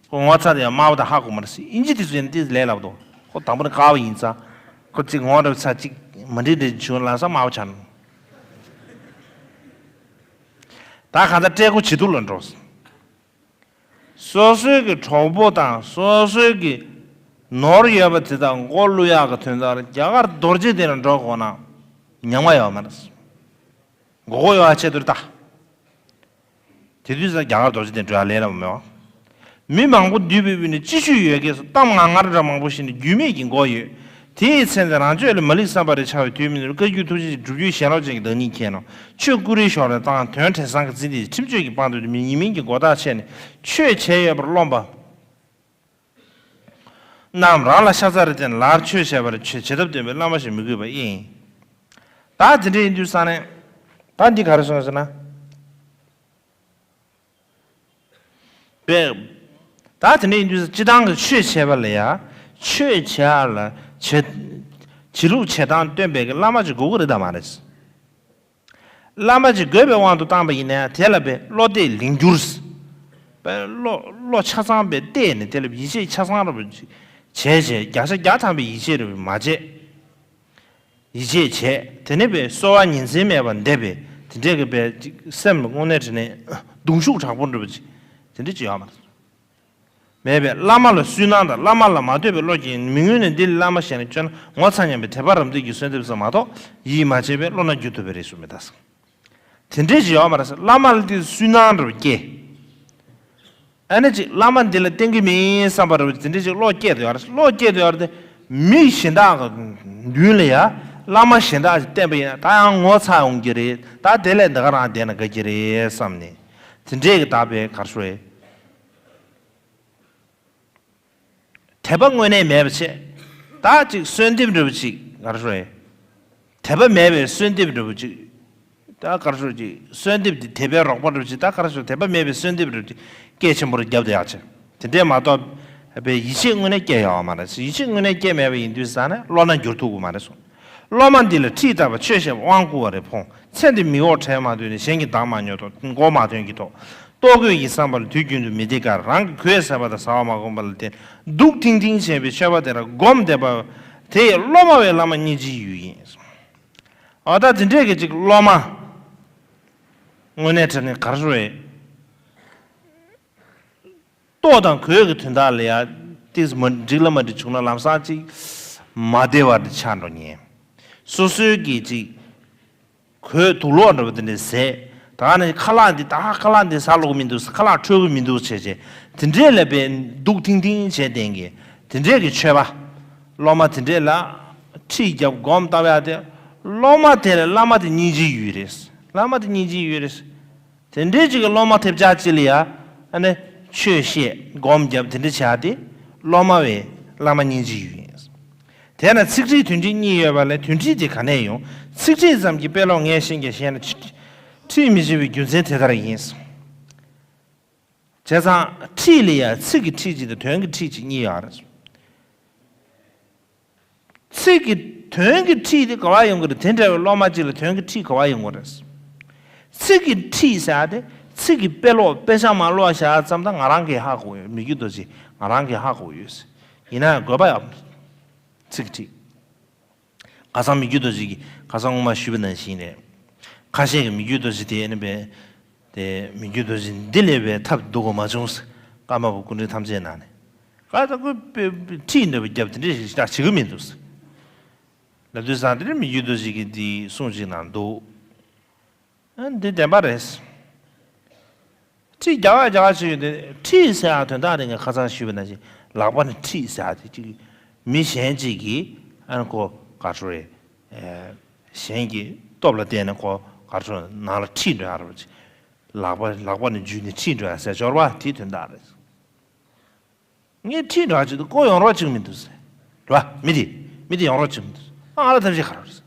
ཁོ་ངོ་ཚ་དེ་ཡང་དམར་པོ་དང་ཧ་གོ་མ་རེད་ཟེར། ཨིན་ཇི་དེ་ཚོ་ཡིན་ན་ཏིས་ལས་སླ་པོ་འདུག་ཁོ་དང་པོ་ནས་དཀར་པོ་ཡིན་ཙང་ཁོ་གཅིག་ངོ་འདྲ་ཚ་གཅིག་མ་འགྲིག་འདྲ་བྱུང་ལམ་སང་དམར་པོ་ཆགས་ནས། ད་གང་ལྟར་སྤྲད་སྒོ་ཇེ་སྡུག་ལ་འགྲོ། སོ་སོའི་གི་གྲོགས་པོ་དང་སོ་སོའི་གི་ནོར་ཡོད་པ་དེ་དག་མགོ་བླུག་ཡག་གི་དོན་དག་རྒྱ་གར་རྡོ་རྗེ་གདན་ལ་འགྲོ་དགོས་ན་ཉམས་ང་ཡོད་མ་རེད། མགོ་སྐོར་ཡོང་བ་ཆེད་དུ་རེད་ད། དེ་དུས་ཙང་རྒྱ་གར་རྡོ་རྗེ་གདན་འགྲོ་ཡག་ལས་སླ་པོ་མེད་པ། མི་མང་པོ་འདུས་པའི་དབུས་ན་ཅི་ཞིག་ཡོད་སྐད་སོགས་གཏམ་ངར་ངར་འདྲ་མང་པོ་བཤད་ནས་རྒྱུས་མེད་ཀྱི་མགོ་ཡོད། དེའི་མཚན་དེ་རང་ཆོས་ལ་མ་ལུས་བསམ་པ་རེ་འཆར་བའི་དུས་མིན་པར་བཀའ་བརྒྱུད་ཐུགས་རྗེ་ཆེན་སྒྲུབ་བརྒྱུད་ཞལ་སློབ་ཅན་གྱི་བདག་ཉིད་མཁྱེན་ནོ། ཆོས་ཀུ་རེའི་ཞོར་ལ་བཏང་དོན་དྲན་བཟང་གི་ཚིག་འདི་ཁྲིམས་གཅོད་ཀྱི་དཔང་དུ་མི་ཉེས་མིན་གྱི་མགོ་ཐག་ཆད་ནས་ཆོས་བྱས་ཡོད་པར་རློམ་པ་རྣམས་རང་ལ་ཤ་ཚ་རེ་བསྟན་ལར་ཆོས་བྱས་པར་ཆོས་བྱེད་ཐབས་སྟོན་པའི་བླ་མ་ཞིག་མི་དགོས་པ་ཨིན། ད་དེ་འདྲ་ཡིན་དུས་ས་ནས་ད་འདི་ག་རེ་གསུངས་ཟེར་ན། པས། ད་དེ་འདྲ་ཡིན་དུས་སྤྱི་བཏང་གི་ཆོས་བྱེད་པ་ལ་ཡ། ཆོས་བྱེད་ཡ་ལ་བྱེད། བྱེད་ལུགས་བྱེད་སྟངས་སྟོན་པའི་གི་བླ་མ་ཅིག་དགོས་ཀྱི་རེད་དམ་མ་རེད། བླ་མ་ཅིག་དགོས་པའི་དབང་དུ་བཏང་པ་ཡིན་ན་དེ་ལ་པས་བློ་གཏད་ལིང་བསྒྱུར། པས་བློ་བློ་ཆ་ཚང་པས་གཏད་ནས་དེ་ལ་ཡིད་ཆེས་ཆ་ཚང་རུ་བྱས་བྱས་བརྒྱ་ཆ་བརྒྱ་ཐམ་པའི་ཡིད་ཆེས་རུ་མ་བྱས། ཡིད་ཆེས་བྱས། དེ་ནས་པས་གསོལ་བ་ཉིན་མཚན་མེད་པར་འདེབས་པས་དེ་འདྲས་ཀྱི་པས་ཅིག་སེམས་དངོས་གནས་དྲན་ནས་གདུང་ཤུགས་དྲག་པོ་འགྲུབ་པ་ཅིག་དེ་འདྲས་ཅིག་ཡོད་མ་རེད། མེད་པས་བླ་མ་ལ་སུན་སྣང་དང་བླ་མ་ལ་མ་ལྟོས་པའི་བློ་སྐྱེས་མི་ངོས་ནས་འདི་ལ་བླ་མ་ཞེས་ནས་བཅོས་ན་ངོ་ཚ་སྙམ་པའི་དད་པ་རབ་འདོད་ཀྱི་གསོལ་འདེབས་སུ་མ་གཏོགས་ཡིད་མ་ཆེས་པས་བློ་སྣ་བསྒྱུར་ཐུབ་པའི་རེ་ཞུ་མི་གདའ། དེ་འདྲས་ཅིག་ཡོད་མ་རེད། བླ་མ་ལ་དེ་སུན་སྣང་འདྲ་བ་སྐྱེ། ཨ་ནི་ཅིག་བླ་མ་འདི་ལ་བསྟེན་གི་མིན་བསམ་པ་རེད་པ། དེ་འདྲ་ཅིག་བློ་སྐྱེས་དུ་ཡོད་རེད། བློ་སྐྱེས་དུ་ཡོད་རེད་དེ། མི་གཞན་དག་གི་མདུན་ལ་ཡ་བླ་མ་གཞན་དག་ཅིག་བསྟེན་པ་ཡིན་ན་ད་ཡང་ངོ་ཚ་ཡོང་གི་རེད། ད་དེ་ལས་འདི་ག་རང་བསྡད་ན་དགའ་གི་རེད་བསམ་ནས་དེ་འདྲས་ཀྱི་ད་པའི་གར་ཤོར་ཡས། དད་པ་དངོས་གནས་མེད་པ་བྱས། ད་ཅིག་གསོལ་འདེབས་འདྲ་བོ་ཅིག་གར་ཤོར་ཡས། དད་པ་མེད་པའི་གསོལ་འདེབས་འདྲ་བོ་ཅིག་ད་གར་ཤོར་ཅིག་གསོལ་འདེབས་འདི་དད་པའི་རོགས་པ་འདྲ་བོ་ཅིག་ད་གར་ཤོར་དད་པ་མེད་པའི་གསོལ་འདེབས་འདྲ་བོ་ཅིག་སྐད་ཆེན་པོ་རུ་བརྒྱབ་བསྡད་ཡག་ཆེ། དེ་འདྲས་མ་གཏོགས་པའི་ཡིད་ཆེས་དངོས་གནས་སྐྱེ་ཡོད་མ་རེད། ཡིད་ཆེས་དངོས་གནས་སྐྱེ་མེད་པ་ཡིན་དུས་ཙང་ནས་བློ་སྣ་འགྱུར་ཐུབ་ཀྱི་མ་རེད་གསུངས། སློབ་མ་འདི་ལ་ཁྲིད་ལྟ་བུ་ཆོས་བཤད་པ་དབང་བསྐུར་བ་རེ་ཕོངས། ཚེ་འདི་མི་དབོག་བྲལ་མ་ཐུབ་ནས་གཞན་གྱི་བདག་མ་ཉོ་ཐོག་མགོ་མ་ཐོན་གྱི་ཐོག་ལྟོ་གོས་ཀྱི་བསམ་པ་ལ་དུས་རྒྱུན་དུ་མི་བདེ་ཀར་རང་གི་གོས་ཟ་བ་དང་ཟ་བ་མ་གོམས་པ་ལ་བརྟེན་སྡུག་ཐིང་ཐིང་བྱེད་པའི་ཆོས་པ་དེ་ལ་སྒོམ་བསྡད་པ་དེ་ཡི་སློབ་མ་བས་བླ་མ་སྙིང་རྗེའི་ཡུལ་ཡིན། འོ་ད་དེ་འདྲས་ཀྱི་ཅིག་སློབ་མ་དངོས་གནས་དྲང་གནས་གར་ཤོར་བས། ལྟོ་དང་གོས་ཀྱི་དོན་དག་ལ་ཡང་ཏིག་མ་འགྲིག་ལ་མ་འགྲིག་བྱུང་ན་ལམ་སང་ཅིག་མ་བདེ་བ་འདི་ཆགས་འགྲོ་ཉེན། སོ་སོའི་གི་ཅིག་གོས་དུག་ལོག་འདྲ་པོ་དེ་འདྲས་ཟས། ད་ནི་ཁ་ལག་འདི་ད་ཁ་ལག་འདི་ཟ་ལོག་མི་འདུག་ཁ་ལག་འཕྲོད་ཀྱི་མི་འདུག་བྱས་བྱས་དེ་འདྲས་ལ་བས་སྡུག་ཐིང་ཐིང་བྱས་བསྡད་མཁན་དེ་འདྲས་ཀྱི་ཆོས་པ། སློབ་མ་དེ་འདྲས་ལ་ཁྲིད་རྒྱབ་སྒོམ་བཏབ་ཡག་དེ། སློབ་མ་དེ་ལ་བླ་མ་དེ་སྙིང་རྗེའི་ཡུལ་རེད། བླ་མ་དེ་སྙིང་རྗེའི་ཡུལ་རེད། དེ་འདྲའི་ཅིག་གི་སློབ་མ་ཐེབས་ཆག་ཅིག་ལ་ཡ། ཨ་ནི་ཆོས་བཤད་སྒོམ་བརྒྱབ་དེ་འདྲ་བྱ་སྟེ། སློབ་མ་བས་བླ་མ་སྙིང་རྗེའི་ཡུལ་ཡིན། དེས་ན་ཚིག་ཁྲིད་དོན་ཁྲིད་གཉིས་ཡོད་པ་ལས་དོན་ཁྲིད་དེ་ག་ནས་ཡོང་། ཚིག་ཁྲིད་ཙམ་གྱི་དཔེ་ཀློག་ངས་ཤེས་ཀྱང་ཤེས་ན་ཁྲིད་མི་བྱེད་པའི་རྒྱུ་མཚན་དེ་ལྟར་ཡིན། བྱས་ཙང་ཁྲིད་ལ་ཡ་ཚིག་གི་ཁྲིད་ཅིག་དང་དོན་གྱི་ཁྲིད་ཅིག་གཉིས་ཡོད་རེད། ཚིག་གི་དོན་གྱི་ཁྲིད་དེ་ག་བ་ཡོང་གི་རེད། དེ་འདྲ་བའི་སློབ་མ་གཅིག་ལ་དོན་གྱི་ཁྲིད་ག་བ་ཡོང་གི་རེད། ཚིག་གི་ཁྲིད་ཟེར་ཡ་དེ་ཚིག་གི་དཔེ་ཀློག་དཔེ་ཆ་མ་ཀློག་བཞག་ཙམ་ད་ང་རང་གིས་ཧ་གོ་ཡོད། མི་རྒྱུད་རྡོ་རྗེ་ང་རང་གིས་ཧ་གོ་ཡོད། ཡིན་ན་དགོས་པ་ཡོད་མ་རེད། ཚིག་གི་ཁྲིད། ཁ་སང་མི་རྒྱུད་རྡོ་རྗེ་གིས་ཁ་སང་སྔོན་མ་ཞུས་པ་ནང་བཞིན་རེད། ཁ་ཤས་ཀྱིས་མི་རྒྱུད་རྡོ་རྗེ་དེ་ནི་བས། དེ་མི་རྒྱུད་རྡོ་རྗེ་འདི་ལས་བས་ཐབས་སྡུག་གོ་མ་བྱུང་། ཀརྨ་པ་སྐུ་ཕྲེང་ཐམས་ཅད་ནང་ནས། ཁ་ད་ཁོས་དཔེ་ཁྲིད་འདྲ་བ་བརྒྱབ་དེ་འདྲས་ཞིག་ཞིག་བྱེད་ཀྱི་མི་འདུག་ལབ་དུས་ཙང་དེ་ནས་མི་རྒྱུད་རྡོ་རྗེ་གིས་འདི་གསུང་ཅིག་ནང་འདུག་ཨ་འདི་བདེན་པ་རེད། ཁྲིད་རྒྱག་ག་རྒྱག་ག་བྱེད་ཡོད་དེ། ཁྲིད་ཟེར་ཡ་དོན་དག་དེ་ངས་ཁ་སང་ཞུས་པ་ནང་བཞིན་ལག་པ་ནས་ཁྲིད་ཟེར་ཡ་དེ་གཅིག་མི་གཞན་གཅིག་གིས་ཨ་ནི་ཁོ་ག་རེ་ཟེར་རེད། གཞན་གྱི་སྟོབས་ལ་བརྟེན་ནས་ཁོ་ག་རེ་ཟེར་ནང་ལ་ཁྲིད་འགྲོ་ཡ་རེད། ལག་པ་ལག་པ་ནས་འཇུས་ནས་ཁྲིད་འགྲོ་ཡ་ཟེར་སྦྱོར་བ་དེའི་དོན་དག་རེད། ངས་ཁྲིད་འགྲོ་ཡ་ཅིག་ཏུ་ཁོ་ཡོང་རོགས་བྱེད་ཀྱི་མི་འདུག་ཟེར། རེད་བ། མི་དེ་མི་དེ་ཡོང་རོགས་བྱེད་ཀྱི་མི་འདུག་ཟེར། ཨ་ང་ལ་ཐབས་ཤེས་ག་རེ་རེད་ཟེར།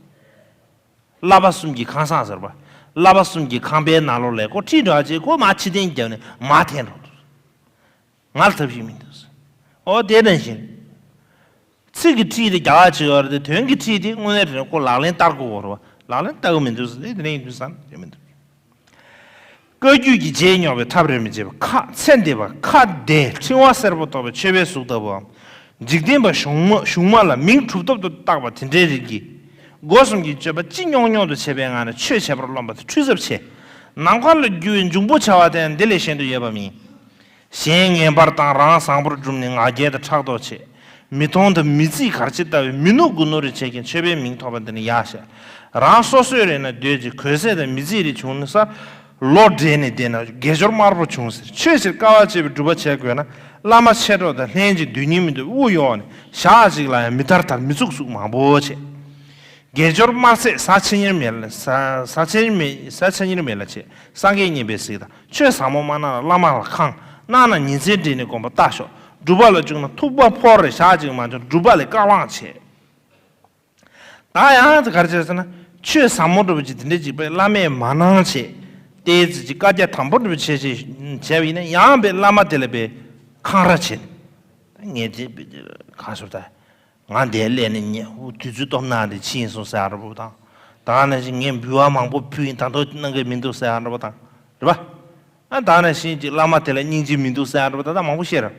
བསླབ་པ་གསུམ་གྱི་ཁང་བཟང་ཟེར་བ། བསླབ་པ་གསུམ་གྱི་ཁང་པའི་ནང་ལོགས་ལ་ཁོ་ཁྲིད་འགྲོ་ཡ་ཅིག་ཁོ་མར་ཕྱི་འཐེན་བརྒྱབ་ནས་མར་འཐེན་འགྲོ་འདུག་ཟེར། ང་ལ་ཐབས་ཤེས་མི་འདུག་ཟེར། ཨོ་དེ་ནང་བཞིན། ཚིག་གི་ཁྲིད་དེ་རྒྱག་པ་བྱེད་ཡོད་རེད་དེ། དོན་གྱི་ཁྲིད་དེ་དངོས་གནས་དྲང་ཁོ་ལག་ལེན་བསྟར་དགོས་ཡོད་རེད་བ། ལག་ལེན་བསྟར་གི་མི་འདུག་ཟེར། དེ་དེ་ནས་ཡིན་དུས་ཙང་ཡོད་མི་འདུག་བཀའ་བརྒྱུད་ཀྱི་རྗེས་སྙོགས་པའི་ཐབས་རེ་མི་བྱེད་པ། ཁ་ཚེ་འདས་པ་ཁ་བདེ་ཕྲེང་བ་སེར་པོ་ཐོགས་པའི་མཆོད་པའི་གཟུགས་ལྟ་བུའམ། འཇིག་རྟེན་པ་གཞུང་མ་གཞུང་མ་ལ་མིང་གྲུབ་ཐོབ་ཏུ་བཏགས་པ་དེ་འདྲའི་རིགས་ཀྱིས། སྒོ་གསུམ་གྱི་སྤྱོད་པ་ཅི་རྙོག་རྙོག་ཏུ་བྱེད་པའི་ངང་ནས་ཆོས་བྱེད་པར་རློམ་པ་དེ་འཁྲུལ་ཚབས་ཆེ། ནམ་མཁའ་ལ་རྒྱུ་བའི་འབྱུང་པོ་བྱ་བ་དེ་འདི་ལས་གཞན་དུ་ཡོད་པ་མིན། གཞན་ངན་པར་བཏང་རང་བཟང་པོར་བསྒྲུབས་ནས་ང་རྒྱལ་དང་ཕྲག་དོག་བྱེད། མི་མཐོང་དང་མི་བརྩི་གར་བྱེད་ལྟ་བུའི་མི་ནོར་དགུ་ནོར་རེ་བྱེད་ཀྱང་མཆོད་པའི་མིང་ཐོགས་པ་འདི་ནི་ཡག་ཤག་རང་སོ་སོའི་རེ་ན་སྡོད་ཅིག་གོས་ཟས་དང་མི་བརྩི་རེ་བྱུང་ན་ས། ལོ་བགྲེས་ནས་བསྡད་ན་དགེ་སྦྱོར་དམར་པོ་བྱུང་ཟེར། ཆོས་ཕྱིར་དཀའ་བ་སྤྱད་པའི་སྒྲུབ་པ་བྱེད་དགོས་ན། བླ་མ་མཆེད་གྲོགས་དང་ལྷན་ཅིག་སྡོད་སྙིང་མི་འདོད་དབུགས་ཡོག་ནས་ཞག་གཅིག་ལ་ཡང་མི་ཐར་ཐར་མི་ཚུགས་ཚུགས་མང་པོ་བྱེད། དགེ་སྦྱོར་དམར་ཟས་ཟ་ཆེ་ཉེར་མེད་ལ་ཟ་ཟ་ཆེ་ཉེར་མེད་ཟ་ཆེ་ཉེར་མེད་ལ་བྱེད། སངས་རྒྱས་མཉན་པའི་གཟིགས་དང་ཆོས་ཟབ་མོ་མ་གནང་ལ་བླ་མ་ལ་ཁང་གནང་ན་ཉིན་མཚན་བགྲེས་ནས་དགོངས་པ་ལྟ་ཞོག་སྒྲུབ་པ་ལ་བཅུག་ན་ཐུག་པ་ཕོར་རེ་ཞག་གཅིག་མ་བྱུང་སྒྲུབ་པ་ལས་བཀའ་དབང་བྱེད། ད་ཡང་དེ་ག་རེ་བྱས་ཟེར་ན། ཆོས་ཟབ་མོ་འདྲ་པོ་ཅིག་དེ་འདྲ་ཅིག་པའི་བླ་མས་མ་གནང་བྱས། ཏོག་ཙམ་ཅིག་བཀའ་རྒྱ་དམ་པོ་འདྲ་པོ་བྱས་བྱས་བྱས་པ་ཡིན་ན་ཡང་པའི་བླ་མ་དེ་ལ་པའི་འཁང་ར་བྱེད། ངས་དེ་པའི་གང་ཞུ་ད། ང་འདིར་སླེབས་ནས་ཉེ་དུས་ཚོད་སྟོབས་ན་དེ་ཕྱིན་སོང་ཟེར་ཡ་འདྲ་པོ་དང་། ད་ནང་བཞིན་ངས་འབུལ་བ་མང་པོ་ཕུལ་ཡིན། ད་དུང་གནང་གི་མི་འདུག་ཟེར་ཡ་འདྲ་པོ་དང་། རེད་པ། ཨ་ད་ནང་བཞིན་གྱི་བླ་མ་དེ་ལ་སྙིང་རྗེ་མི་འདུག་ཟེར་ཡ་འདྲ་པོ་ད་ལྟ་མང་པོ་བཤད་ར།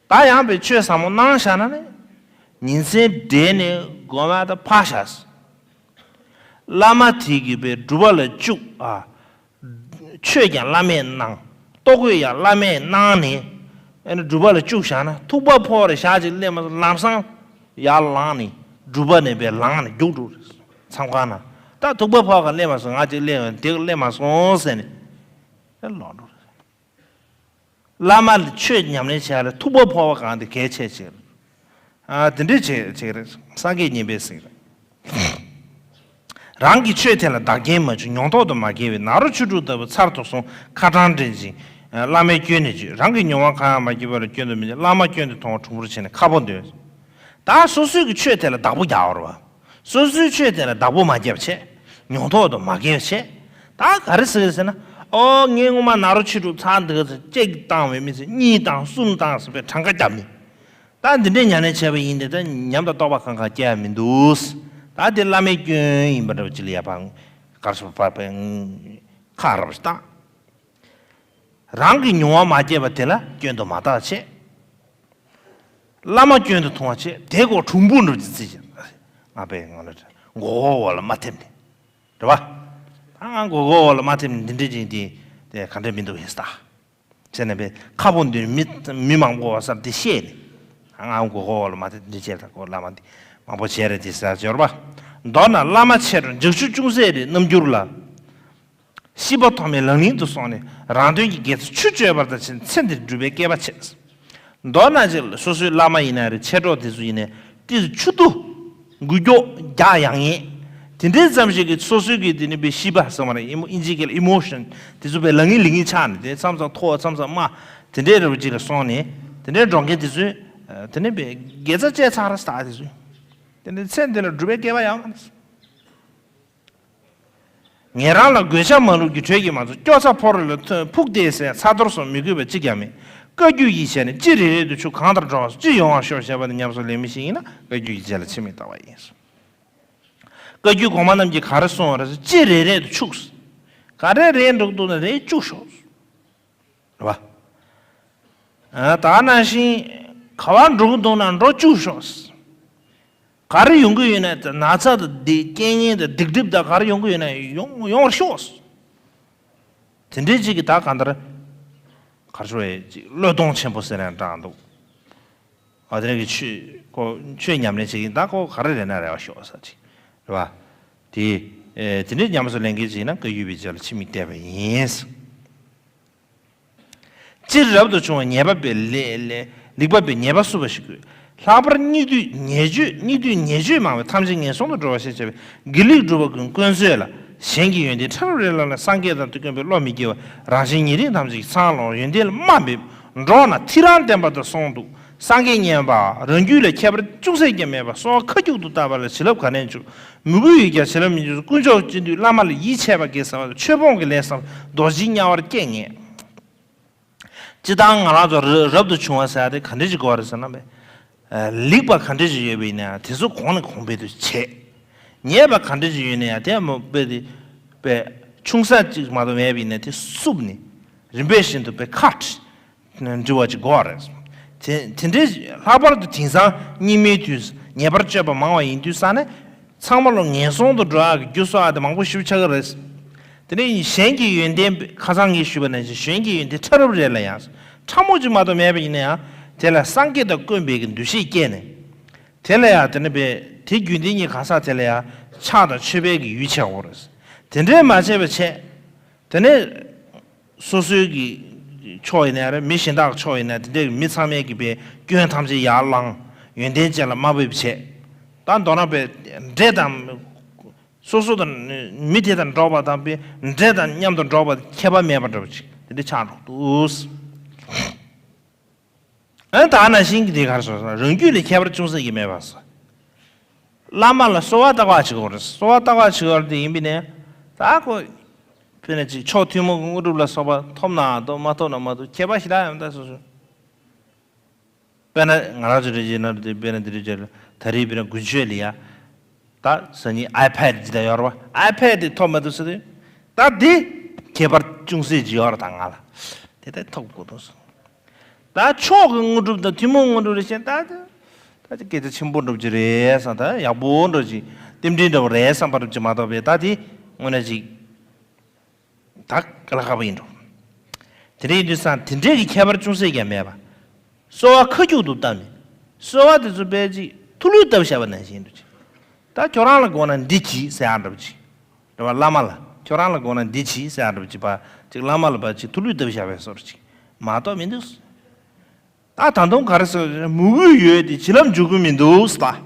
ད་ཡང་པའི་ཆོས་ཟབ་མོ་གནང་བཞག་ན་ནི། ཉིན་མཚན་བགྲེས་ནས་དགོངས་པ་ད་ཕར་བཞག་བླ་མ་དེ་གིས་པའི་སྒྲུབ་པ་ལ་བཅུག་ཨ། ཆོས་ཀྱང་བླ་མས་གནང་། ལྟོ་གོས་ཡང་བླ་མས་གནང་ནས། ཨ་ནི་སྒྲུབ་པ་ལ་བཅུག་བཞག་ན་ཐུག་པ་ཕོག་རེ་ཞག་ཅིག་སླེབས་མ་སོང་ལམ་སང་ཡར་ལངས་ནས་སྒྲུབ་པ་ནས་པའི་ལངས་ནས་རྒྱུགས་འགྲོ་རེད། མཚམས་ཁང་ན་ད་ཐུག་པ་ཕོག་ག་སླེབས་མ་སོང་ང་ཅིག་སླེབས་ཡོང་དེ་ག་སླེབས་མ་སོང་ཟེར་ནས་ཨེ་ལོག་འགྲོ་རེད། བླ་མ་ལ་ཆོས་ཉམས་ལེན་བྱས་ལ་ཐུག་པ་ཕོག་པ་གང་དེ་གལ་ཆེ་ཆེ་རེད། ཨ་དེ་འདྲས་བྱེད་བྱེད་རེད། སངས་རྒྱས་མཉན་པའི་གཟིགས་རེད། རང་གི་ཆོས་དེ་ལ་བདག་རྐྱེན་མ་བྱུང་མྱོང་ཐོག་ཏུ་མ་སྐྱེས་པའི་ནཱ་རོ་ཆོས་དྲུག་ལྟ་བུ་ཚར་དུ་སོང་ཁ་གྲངས་འདྲེན་ཅིང་། བླ་མའི་སྐྱོན་ནི་བརྗོད། རང་གི་མྱོང་བ་གང་ཡང་མ་སྐྱེས་པ་ལ་སྐྱོན་དུ་མི་འཇུག་བླ་མ་སྐྱོན་དུ་མཐོང་བ་གྲུང་པོར་བྱས་ནས་ཁ་ཕོ་འདོན། ད་སོ་སོའི་གི་ཆོས་དེ་ལ་བདག་པོ་རྒྱག་པ་རེད་བ། སོ་སོའི་ཆོས་དེ་ལ་བདག་པོ་མ་རྒྱབ་བྱས། མྱོང་ཐོག་ཏུ་མ་སྐྱེས་བྱས། ད་ག་རེ་ཟེར་ཟེར་ན། ཨོ་ངས་སྔོན་མ་ནཱ་རོ་ཆོས་དྲུག་ཚར་འདུག་ཟེར་གཅིག་བཏང་བའི་མི་ཚེ་གཉིས་བཏང་གསུམ་བཏང་ཟེར་བའི་གྲངས་ཀ་བརྒྱབ་ནས། ད་འདི་འདྲའི་ཉམས་ལེན་བྱས་པ་ཡིན་ཏེ་ད་ཉམས་དང་རྟོགས་པ་གང་ག་སྐྱེ་ཡ་མི་འདུག་ད་དེ་བླ་མའི་སྐྱོན་ཡིན་པ་འདྲ་བ་ཅི་ལ་ཡ་པང་གར་སོ་པ་པའི་ཁ་རབ་ཞིག་བཏང་། རང་གི་མྱོང་བ་མ་སྐྱེས་པ་དེ་ལ་སྐྱོན་དུ་མ་བཏགས་བྱས། བླ་མ་སྐྱོན་དུ་མཐོང་བ་བྱས་དེ་གོ་གྲུང་པོ་འགྲུབ་ཀྱི་རྩིས་ཀྱི། ང་པའི་ངོ་ལ་མགོ་སྐོར་འོག་ལ་མ་ཐེབས་ནས། རེད་བ། ད་ང་མགོ་སྐོར་འོག་ལ་མ་ཐེབས་ནས་འདི་འདྲས་ཅིག་དེ་དེ་ག་འདྲས་མི་འདུག་ཧེ་སྟ། བྱས་ནས་པའི་ཁ་ཕོ་འདུན་མི་མི་མང་པོ་བ་སར་དེ་བཤད་ནས། ང་མགོ་སྐོར་འོག་ལ་མ་ཐེབས་འདི་བྱས་ད་གོ་བླ་མ་འདི་མང་པོ་བྱས་རེད་དེ་ཟེར་སྦྱོར་བ། མདོར་ན་བླ་མ་ཆེ་འགྲོ་འཇིགས་ཆུ་ཅུང་ཟད་རེ་རྣམ་འགྱུར་ལ། ཤེས་པ་ཐོགས་མེད་ལང་ལིང་དུ་སོང་ནས་རང་དོན་གྱི་དགེ་རྩ་ཆུ་གཅོད་པར་དང་ཕྱིན་ཚེ་འདིར་སྒྲུབ་པའི་སྐལ་པ་ཆད། མདོར་ན་ཅིག་སོ་སོའི་བླ་མ་ཡིན་ན་རེད་མཆེད་གྲོགས་དེ་ཚོ་ཡིན་ནའི་ཏིས་ཆུ་ཏུ་འགུལ་སྐྱོད་རྒྱག་ཡག་ཡིན། དེ་འདྲའི་ཙམ་ཞིག་གིས་སོ་སོའི་གི་དེ་ནི་པའི་ཤེས་པ་ཟེར་བ་རེད་ཨིན་ཇི་སྐད་ལ་ཨི་མོ་ཤན་དེ་ཚོ་པའི་ལང་ངི་ལིང་ངི་ཆགས་ནས་དེ་མཚམས་མཚམས་མཐོ་མཚམས་མཚམས་དམའ་དེ་འདྲའི་རེ་བ་ཅིག་ལ་སོང་ནས་དེ་འདྲའི་འགྲོ་མཁན་དེ་ཚོས་དེ་ནི་པའི་དགེ་རྩ་བཅད་ཚར་ར་སྟག་དེ་ཚོས་དེ་ནི་ཚེ་འདི་ལ་སྒྲུབ་པའི་སྐལ་པ་ཡང་མ་ངེད་རང་ལ་གོད་ཆག་མ་ལུག་གི་དྲོད་ཀྱིས་མ་ཚོར་སྐྱོ་ཚ་ཕོ་རོ་ལ་ཐོན་ཕུག་བལྟས་ཟེར་ཚ་གཏོར་སོགས་མི་དགོས་པ་གཅིག་ཀྱང་མེད། བཀའ་བརྒྱུད་ཀྱི་ཆ་ནས་ཅི་རེ་རེ་དུ་ཆུ་གང་ལྟར་འགྲོ་བ་ཅི་ཡོང་བ་ཤོག་བྱས་པ་དེ་ཉམས་སུ་ལེན་མི་ཞིག་ཡིན་ན་བཀའ་བརྒྱུད་ཀྱི་ཆ་ལ་ཕྱི་མིག་ལྟ་བ་ཡིན། བཀའ་བརྒྱུད་གོང་མ་རྣམས་ཀྱིས་ག་རེ་གསུངས་པ་རེད་ཅི་རེ་རེ་དུ་ཆུག་ག་རེ་རེ་འགྲོ་འདུག་ན་རེ་བཅུག་ཤོག་རེད་བ། ད་ནང་བཞིན་ག་བ་འགྲོ་གི་འདུག་ན་འགྲོ་བཅུག་ཤོག་ག་རེ་ཡོང་གི་ཡོད་ན་ན་ཚ་དང་འདི་རྐྱེན་ངན་དང་སྡིག་སྒྲིབ་དང་ག་རེ་ཡོང་གི་ཡོད་ན་ཡོང་ཡོང་བར་ཤོག་དེ་འདྲའི་ཅིག་གི་ད་གང་ལྟར་གར་ཤོག་ཡས་ཅིག་བློས་གཏོང་ཆེན་པོ་ཟེར་ནས་དྲངས་འདུག་ཨ་དེ་རིང་གི་ཆོས་ཁོ་ཆོས་ཉམས་ལེན་བྱེད་ཀྱིན་ད་ཁོ་ག་རེ་རེད་ན་རེ་བ་ཤོག་ས་ཅིག་རེད་བ། དེ་དེ་འདྲའི་ཉམས་སུ་ལེན་མཁན་ཅིག་ཡིན་ན་བཀའ་བརྒྱུད་པའི་རྗེས་ལ་ཕྱི་མིག་བལྟས་པ་ཡིན། སྤྱིར་རབ་ཏུ་བྱུང་བ་ཉེས་པ་པའི་ལེ་ལེ་ལེགས་པ་པའི་ཉེས་པ་བསུ་བ་ཞིག་དགོས། ལྷག་པར་སྙིགས་དུས་ཉེས་སྤྱོད་སྙིགས་དུས་ཉེས་སྤྱོད་མང་བས་ཐམས་ཅད་ངན་སོང་དུ་འགྲོ་བ་ཞེས་བྱ་བའི་དགེ་ལེགས་སྒྲུབ་པ་ཀུན་དཀོན་བཟོད་ལ། གཞན་གྱི་ཡོན་ཏན་ཕྲ་རབ་རེ་ལ་ལ། སངས་རྒྱས་དང་དུས་ཀུན་པའི་བློ་མི་སྐྱེ་བ། རང་གཞན་ཉེ་རིང་ཐམས་ཅད་ཀྱི་ཚང་ལོངས། ཡོན་ཏན་ལ་རྨ་མེད་འགྲོགས་ན་ཐི་རང་བསྟན་པ་དང་གསུངས་འདུག་སངས་རྒྱས་མཉན་པ་རང་རྒྱུད་ལ་ཁྱད་པར་ཅུང་ཟད་ཀྱང་མེད་པར་གསོལ་བ་ཁ་སྐྱུག་ཏུ་བཏབ་པ་ལ་བྱིན་རླབས་ག་ནས་འཇུག་མོས་གུས་ཡོད་ཀྱང་བྱིན་རླབས་མི་འཇུག་དཀོན་མཆོག་སྤྱི་འདུས་བླ་མ་ལ་ཡིད་ཆེས་པ་གིས་ཟེར་བ་ཆོས་སྤོང་གི་ལས་བསམ་རྡོ་རྗེ་དམྱལ་བར་སྐྱེ་ངེས། སྤྱིར་བཏང་ང་རང་ཚོ་ར་རབ་ཏུ་བྱུང་བ་ཟེར་ཡ་དེ་ག་འདྲ་ཞིག་དགོས་རེད་ཟེར་ན་བས། ལེགས་པ་ག་འདྲ་ཞིག་ཡོད་པ་ཡིན་ན་ཡང་དེ་ཚོ་གོང་ནས་གོང་འཕེལ་དུ་བྱེད། ཉེས་པ་ག་འདྲ་ཞིག་ཡོད་ན་ཡང་དེ་མ་དཔེ་དེ་དཔེ་ཆུང་ས་གཅིག་མ་གཏོགས་མེད་པ་ཡིན་ན་དེ་བསུབ་ནས་རིམ་པས་བཞིན་དུ་དཔེ་ཁ་འདྲི་བ་ཅིག་དགོས་རེད། དེ་དེ་འདྲའི་ལྷག་པར་དུ་དེང་སང་སྙིགས་མའི་དུས་ཉེས་པར་སྤྱོད་པ་མང་བ་ཡིན་དུས་ཙང་ནས། ཚང་མ་ལོ་ངན་སོང་དུ་འགྲོ་ཡག་གི་རྒྱུ་གསོག་ཡག་དེ་མང་པོ་ཞིག་ཆགས་ཀྱི་རེད། དེ་ནས་གཞན་གྱི་ཡོན་ཏན་ཁ་སང་ངས་ཞུས་པ་ནང་བཞིན་གཞན་གྱི་ཡོན་ཏན་ཕྲ་རབ་རེ་ལ་ཡང་ཕྲ་མོ་ཅིག་མ་གཏོགས་མེད་པ་ཡིན་ན་ཡང་དེ་ལ་སངས་རྒྱས་དང་དཀོན་པའི་གི་འདུ་ཤེས་སྐྱེས་ནས། དེ་ལ་ཡང་དེ་ནས་པས་དེ་རྒྱུན་ལྡན་གྱི་གང་ཟག་དེ་ལ་ཡང་ཕྱག་དང་མཆོད་པའི་གི་ཡུལ་ཆགས་ཡོད་རེད། དེ་འདྲའི་མ་བྱས་པ་བྱས། དེ་ནས། སོ་སོའི་གི་ཕྱོགས་ཡིན་ན་རེད། མི་གཞན་དག་ཕྱོགས་ཡིན་ན་དེ་འདྲའི་མི་ཚང་མས་ཀྱི་པའི་སྐྱོན་ཐམས་ཅད་ཡར་བླངས། ཡོན་ཏན་ཅན་ལ་དམའ་འབེབས་བྱས། ད་མདོར་ན་པའི་འདྲེ་དང་། སོ་སོ་དང་མི་དེ་དང་འགྲོགས་པ་དང་པའི་འདྲེ་དང་མཉམ་དུ་འགྲོགས་པ་ཁྱད་པར་མེད་པ་འདྲ་པོ་ཅིག་དེ་འདྲ་ཆགས་འགྲོ་འདུག་ཨ་ད་ནང་བཞིན་གྱི་དེ་གར་སོང་ཙང་རང་རྒྱུད་ལ་ཁྱད་པར་ཅུང་ཟད་ཀྱང་མེད་པ་སོ། བླ་མ་ལ་གསོལ་བ་བཏབ་པ་བྱེད་དགོས་རེད། གསོལ་བ་བཏབ་པ་བྱེད་དགོས་རེད་དེ་ཡིན་པས་ནས་ད་ཁོ། དཔེར་ན་ཅིག་མཆོག་ཐུན་མོང་གི་དངོས་གྲུབ་ལ་སོགས་པ་ཐོབ་ན་ཐོབ་མ་ཐོབ་ན་མ་ཐོབ་ཁྱད་པར་ཞེ་དྲག་ཡང་ད་སོ་སོ། དཔེར་ན་ང་རང་ཚོ་རེ་བྱེད་ན་རེད་དེ་དཔེར་ན་འདི་རེ་བྱེད་ད་རེས་དཔེར་ན་དགུན་ཆོས་ལ་ཡ། ད་ཟ་ཉིན་ཨའི་ཕེད་ཅིག་ད་ཡོད་རེད་བ། ཨའི་ཕེད་དེ་ཐོབ་མ་ཐུབ་ཟེར་དུས། ད་དེ་ཁྱད་པར་ཅུང་ཟད་ཅིག་ཡོད་རེད་ད་ང་ལ། དེ་ད་ཐོབ་དགོས་འདུག་ཟེར། ད་མཆོག་གི་དངོས་གྲུབ་དང་ཐུན་མོང་དངོས་གྲུབ་རེ་བྱས་ད་དེ། ད་དེ་སྐད་ཆ་ཆེན་པོ་འགྲུབ་ཀྱི་རེད་བསམ་ད་ཡག་པོ་འགྲོ་ཅིག་རྟེན་འབྲེལ་འདྲ་བོ་རེད་བསམ་པ་འགྲུབ་ཀྱི་མ་གཏོགས་པས་ད་དེ་དངོས་གནས་ཅིག་ད་ཀ་ལ་ཁ་པ་ཡིན་འགྲོ། དེ་འདྲ་ཡིན་དུས་ཙང་དེ་འདྲས་ཀྱི་ཁྱད་པར་ཅུང་ཟད་ཀྱང་མེད་པ། གསོལ་བ་ཁ་སྐྱུག་ཏུ་བཏབ་ནས། གསོལ་བ་དེ་ཚོ་དཔེ་ཅིག་ཐུགས་ལུས་བཏབ་བཞག་པ་ནང་བཞིན་འགྲོ་ཅིག་ད་ཁྱོད་རང་ལ་དགོངས་ན་འདི་གྱིས་ཟེར་ཡག་འདྲ་པོ་ཅིག་རེད་བ། བླ་མ་ལ་ཁྱོད་རང་ལ་དགོངས་ན་འདི་གྱིས་ཟེར་ཡག་འདྲ་པོ་ཅིག་པ་ཅིག་བླ་མ་ལ་པ་ཅིག་ཐུགས་ལུས་བཏབ་བཞག་པའི་བཟོ་འདྲ་ཅིག་མ་གཏོགས་མི་འདུག་ད་ད་དུང་ག་རེ་ཟེར་མོས་གུས་ཡོད་དེ་བྱིན་རླབས་འཇུག་གི་མི་འདུག་ཟེར་ད།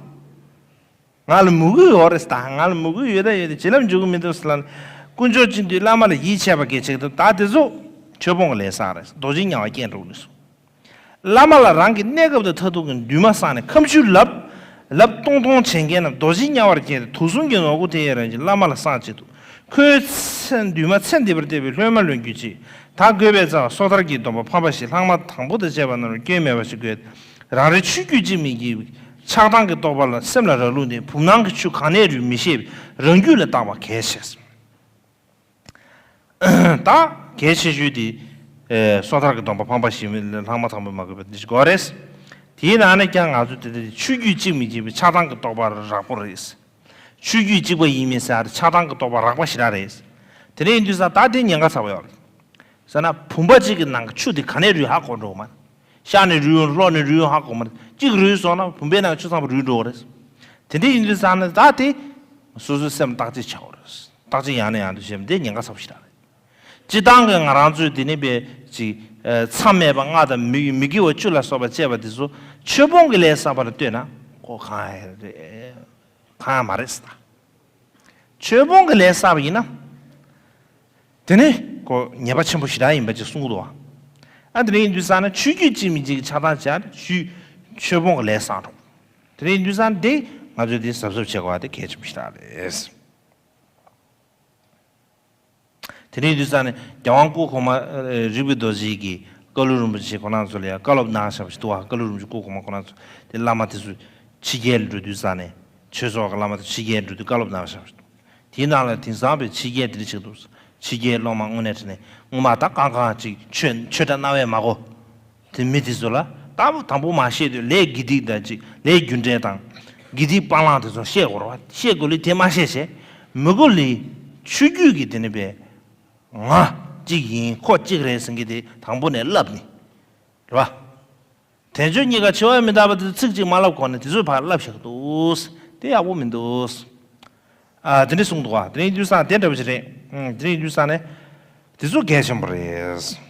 ང་ལ་མོས་གུས་ཡོད་རེད་ཟེར་ད། ང་ལ་མོས་གུས་ཡོད་ད་ཡོད་དེ་བྱིན་རླབས་འཇུག་གི་མི་འདུག་ཟེར་ལ། དཀོན་མཆོག་སྤྱི་འདུས་བླ་མ་ལ་ཡིད་ཆེས་པ་གལ་ཆེ་གི་འདུག་ད་དེ་ཚོ་ཆོས་སྤོང་གི་ལས་བསགས་རེད། རྡོ་རྗེ་དམྱལ་བ་སྐྱེ་འགྲོ་གི་འདུག་ཟེར། བླ་མ་ལ་རང་གི་གནས་སྐབས་དང་མཐར་ཐུག་གི་འདུན་མ་བསགས་ནས་ཁ་མཆུ་ལབ། ལབ་སྟོང་སྟོང་བྱེད་མཁན་རྣམས་རྡོ་རྗེ་དམྱལ་བར་སྐྱེས་ཏེ་དུག་གསུམ་གྱི་ནོར་བུ་དེ་ཡི་རང་བཞིན་བླ་མ་ལ་བསགས་བྱེད་དུ། ཁོའི་ཚེ་འདུན་མ་ཚེ་འདི་པར་གཏད་པའི་སློབ་མ་ལོན་གྱུར་ཅིག་ད་དགོས་པའི་རྩ་བ་སོ་ཐར་གྱི་སྡོམ་པ་ཕམ་པ་ཞིག་ལྷག་མ་དང་པོ་དང་བཅས་པ་རྣམས་ལ་སྐྱོན་མེད་པ་ཞིག་དགོས། རང་རེའི་ཆོས་བརྒྱུད་གཅིག་མིན་གྱི་ཆགས་སྡང་གི་རྟོག་པ་ལ་སེམས་ལ་རག་ལུས་ནས་བུམ་སྣང་གི་ཆུ་གང་ནས་རུལ་མི་ཤེས་པའི་རང་རྒྱུད་ལ་བརྟག་པ་གལ་ཆེ། ད་གལ་ཆེ་ཤོས་དེ། ཨེ། སོ་ཐར་གྱི་སྡོམ་པ་ཕམ་པ་ཞིག་ལྷག་མ་དང་པོ་མ་དགོས་པ་འདི་ཞིག་དགོས་རེད། དེའི་ནང་ནས་ཀྱང་ང་ཚོ་དེ་དེ་ཆོས་བརྒྱུད་གཅིག་མིན་གྱི་ཆགས་སྡང་གི་རྟོག་པ་རགས་པོ་རེད། ཆོས་བརྒྱུད་གཅིག་པ་ཡིན་མིན་ཟེར་ཆགས་སྡང་གི་རྟོག་པ་རགས་པ་ཞེ་དྲག་རེད། དེ་འདྲ་ཡིན་དུས་ཙང་ད་དེ་ཉེན་ཁ་ཚ་པོ་ཡོད་རེད། ཟེར་ན་བུམ་པ་གཅིག་གི་ནང་གི་ཆུ་དེ་ག་ནས་རུལ་ཧ་གོ་འགྲོ་གི་མ་རེད། ཤར་ནས་རུལ་ཡོང་ལྷོ་ནས་རུལ་ཡོང་ཧ་གོ་མ་རེད། གཅིག་རུལ་སོང་ན་བུམ་པའི་ནང་གི་ཆུ་ཚང་མ་རུལ་འགྲོ་གི་རེད། དེ་འདྲ་ཡིན་དུས་ཙང་ནས་ད་དེ་སོ་སོའི་སེམས་བརྟག་དཔྱད་བྱ་དགོས་རེད། བརྟག་དཔྱད་ཡང་ནས་ཡང་དུ་བྱས་པ་འདི་ཉེན་ཁ་ཚ་པོ་ཞིག་རེད། སྤྱིར་བཏང་གི་ང་རང་ཚོའི་འདི་ནི་པའི་ཅིག་མཚམས་མེད་པ་ལྔ་དང་མི་མི་དགེ་བ་བཅུ་ལ་སོགས་པ་བཅས་པ་འདི་ཚོ་ཆོས་སྤོང་གི་ལས་བསགས་པ་ལ་ལྟོས་ན་ཁོ་གང་ཡང་རེད། གང་ཡང་མ་རེད་ཟེར་ད། ཆོས་སྤོང་གི་ལས་བསགས་པ་ཡིན་ན། དེ་ནི་ཁོ་ཉེས་པ་ཆེན་པོ་ཞེ་དྲག་ཡིན་པ་ཅིག་གསུང་གི་འདུག་ཨ། ཨ་དེ་འདྲ་ཡིན་དུས་ཙང་ན་ཆོས་བརྒྱུད་གཅིག་མིན་གཅིག་གི་ཆགས་སྡང་བྱས་ཆོས་ཆོས་སྤོང་གི་ལས་བསགས་འགྲོ། དེ་འདྲ་ཡིན་དུས་ཙང་ན་དེ་ང་ཚོས་དེ་གཟབ་གཟབ་བྱེད་དགོས་པ་དེ་གལ་ཆེན་པོ་ཞེ་དྲག་རེད། དེ་འདྲ་ཡིན་དུས་ཙང་ནས་རྒྱལ་དབང་སྐུ་གོང་མ་རིག་པའི་རྡོ་རྗེ་གིས་བཀའ་བློན་རིན་པོ་ཆེ་ཁོང་རྣམ་ཚོ་ལ་ཡང་བཀའ་སློབ་གནང་བཞག་པ་ཞིག་འདུག་བ། བཀའ་བློན་རིན་པོ་ཆེ་སྐུ་གོང་མ་ཁོང་རྣམ་ཚོ་དེ་བླ་མ་དེ་ཚོ་ཕྱི་རྒྱལ་ལ་འགྲོ་དུས་ཙང་ནས་ཆོས་ཚོགས་ཀྱི་བླ་མ་དེ་ཕྱི་རྒྱལ་འགྲོ་དུས་བཀའ་སློབ་གནང་བཞག་པ་ཞིག་འདུག་དེའི་ནང་ལ་དེང་སང་བའི་ཕྱི་རྒྱལ་དེ་འདྲ་ཞིག་འདུག་ཕྱི་རྒྱལ་སློབ་མ་དངོས་གནས་དྲང་གནས་ངོ་མ་ད་གང་གང་ཅིག་ཆོས་ཆོས་གྲྭ་གནང་བས་མ་གོ། དེ་མི་དེ་ཚོ་ལ་ད་དང་པོ་མ་བཤད་དུས་ལས་དགེ་སྡིག་དང་ཅིག་ལས་རྒྱུ་འབྲས་དང་། དགེ་སྡིག་སྤང་བླང་དེ་ཚོ་བཤད་དགོས་རེད་བ། བཤད་དགོས་ལས་དེ་མ་བཤད་བྱས། མི་གོ་ལས། ཆོས་བརྒྱུད་ཀྱི་དེ་ནི་པས། ང་གཅིག་ཡིན་ཁོ་གཅིག་རེད་ཟེར་མཁན་དེ་དང་པོ་ནས་བསླབས་ནས། རེད་བ། དལ་འབྱོར་རྙེད་དཀའ་འཆི་བ་མི་རྟག་པ་དེ་ཚོ་ཚིག་གཅིག་མ་བསླབ་གོང་ནས་དེ་ཚོ་ཕར་བསླབས་བཞག་འདུག་དེ་ཡག་པོ་མི་འདུག་ཨ། དེ་འདྲ་གསུངས་འདུག་བ། དེ་འདྲ་ཡིན་དུས་ཙང་དེ་འདྲ་བ་ཞིག་རེད། ཨང་། དེ་འདྲ་ཡིན་དུས་ཙང་ནས། དེ་ཚོ་གལ་ཆེན་པོ་རེད།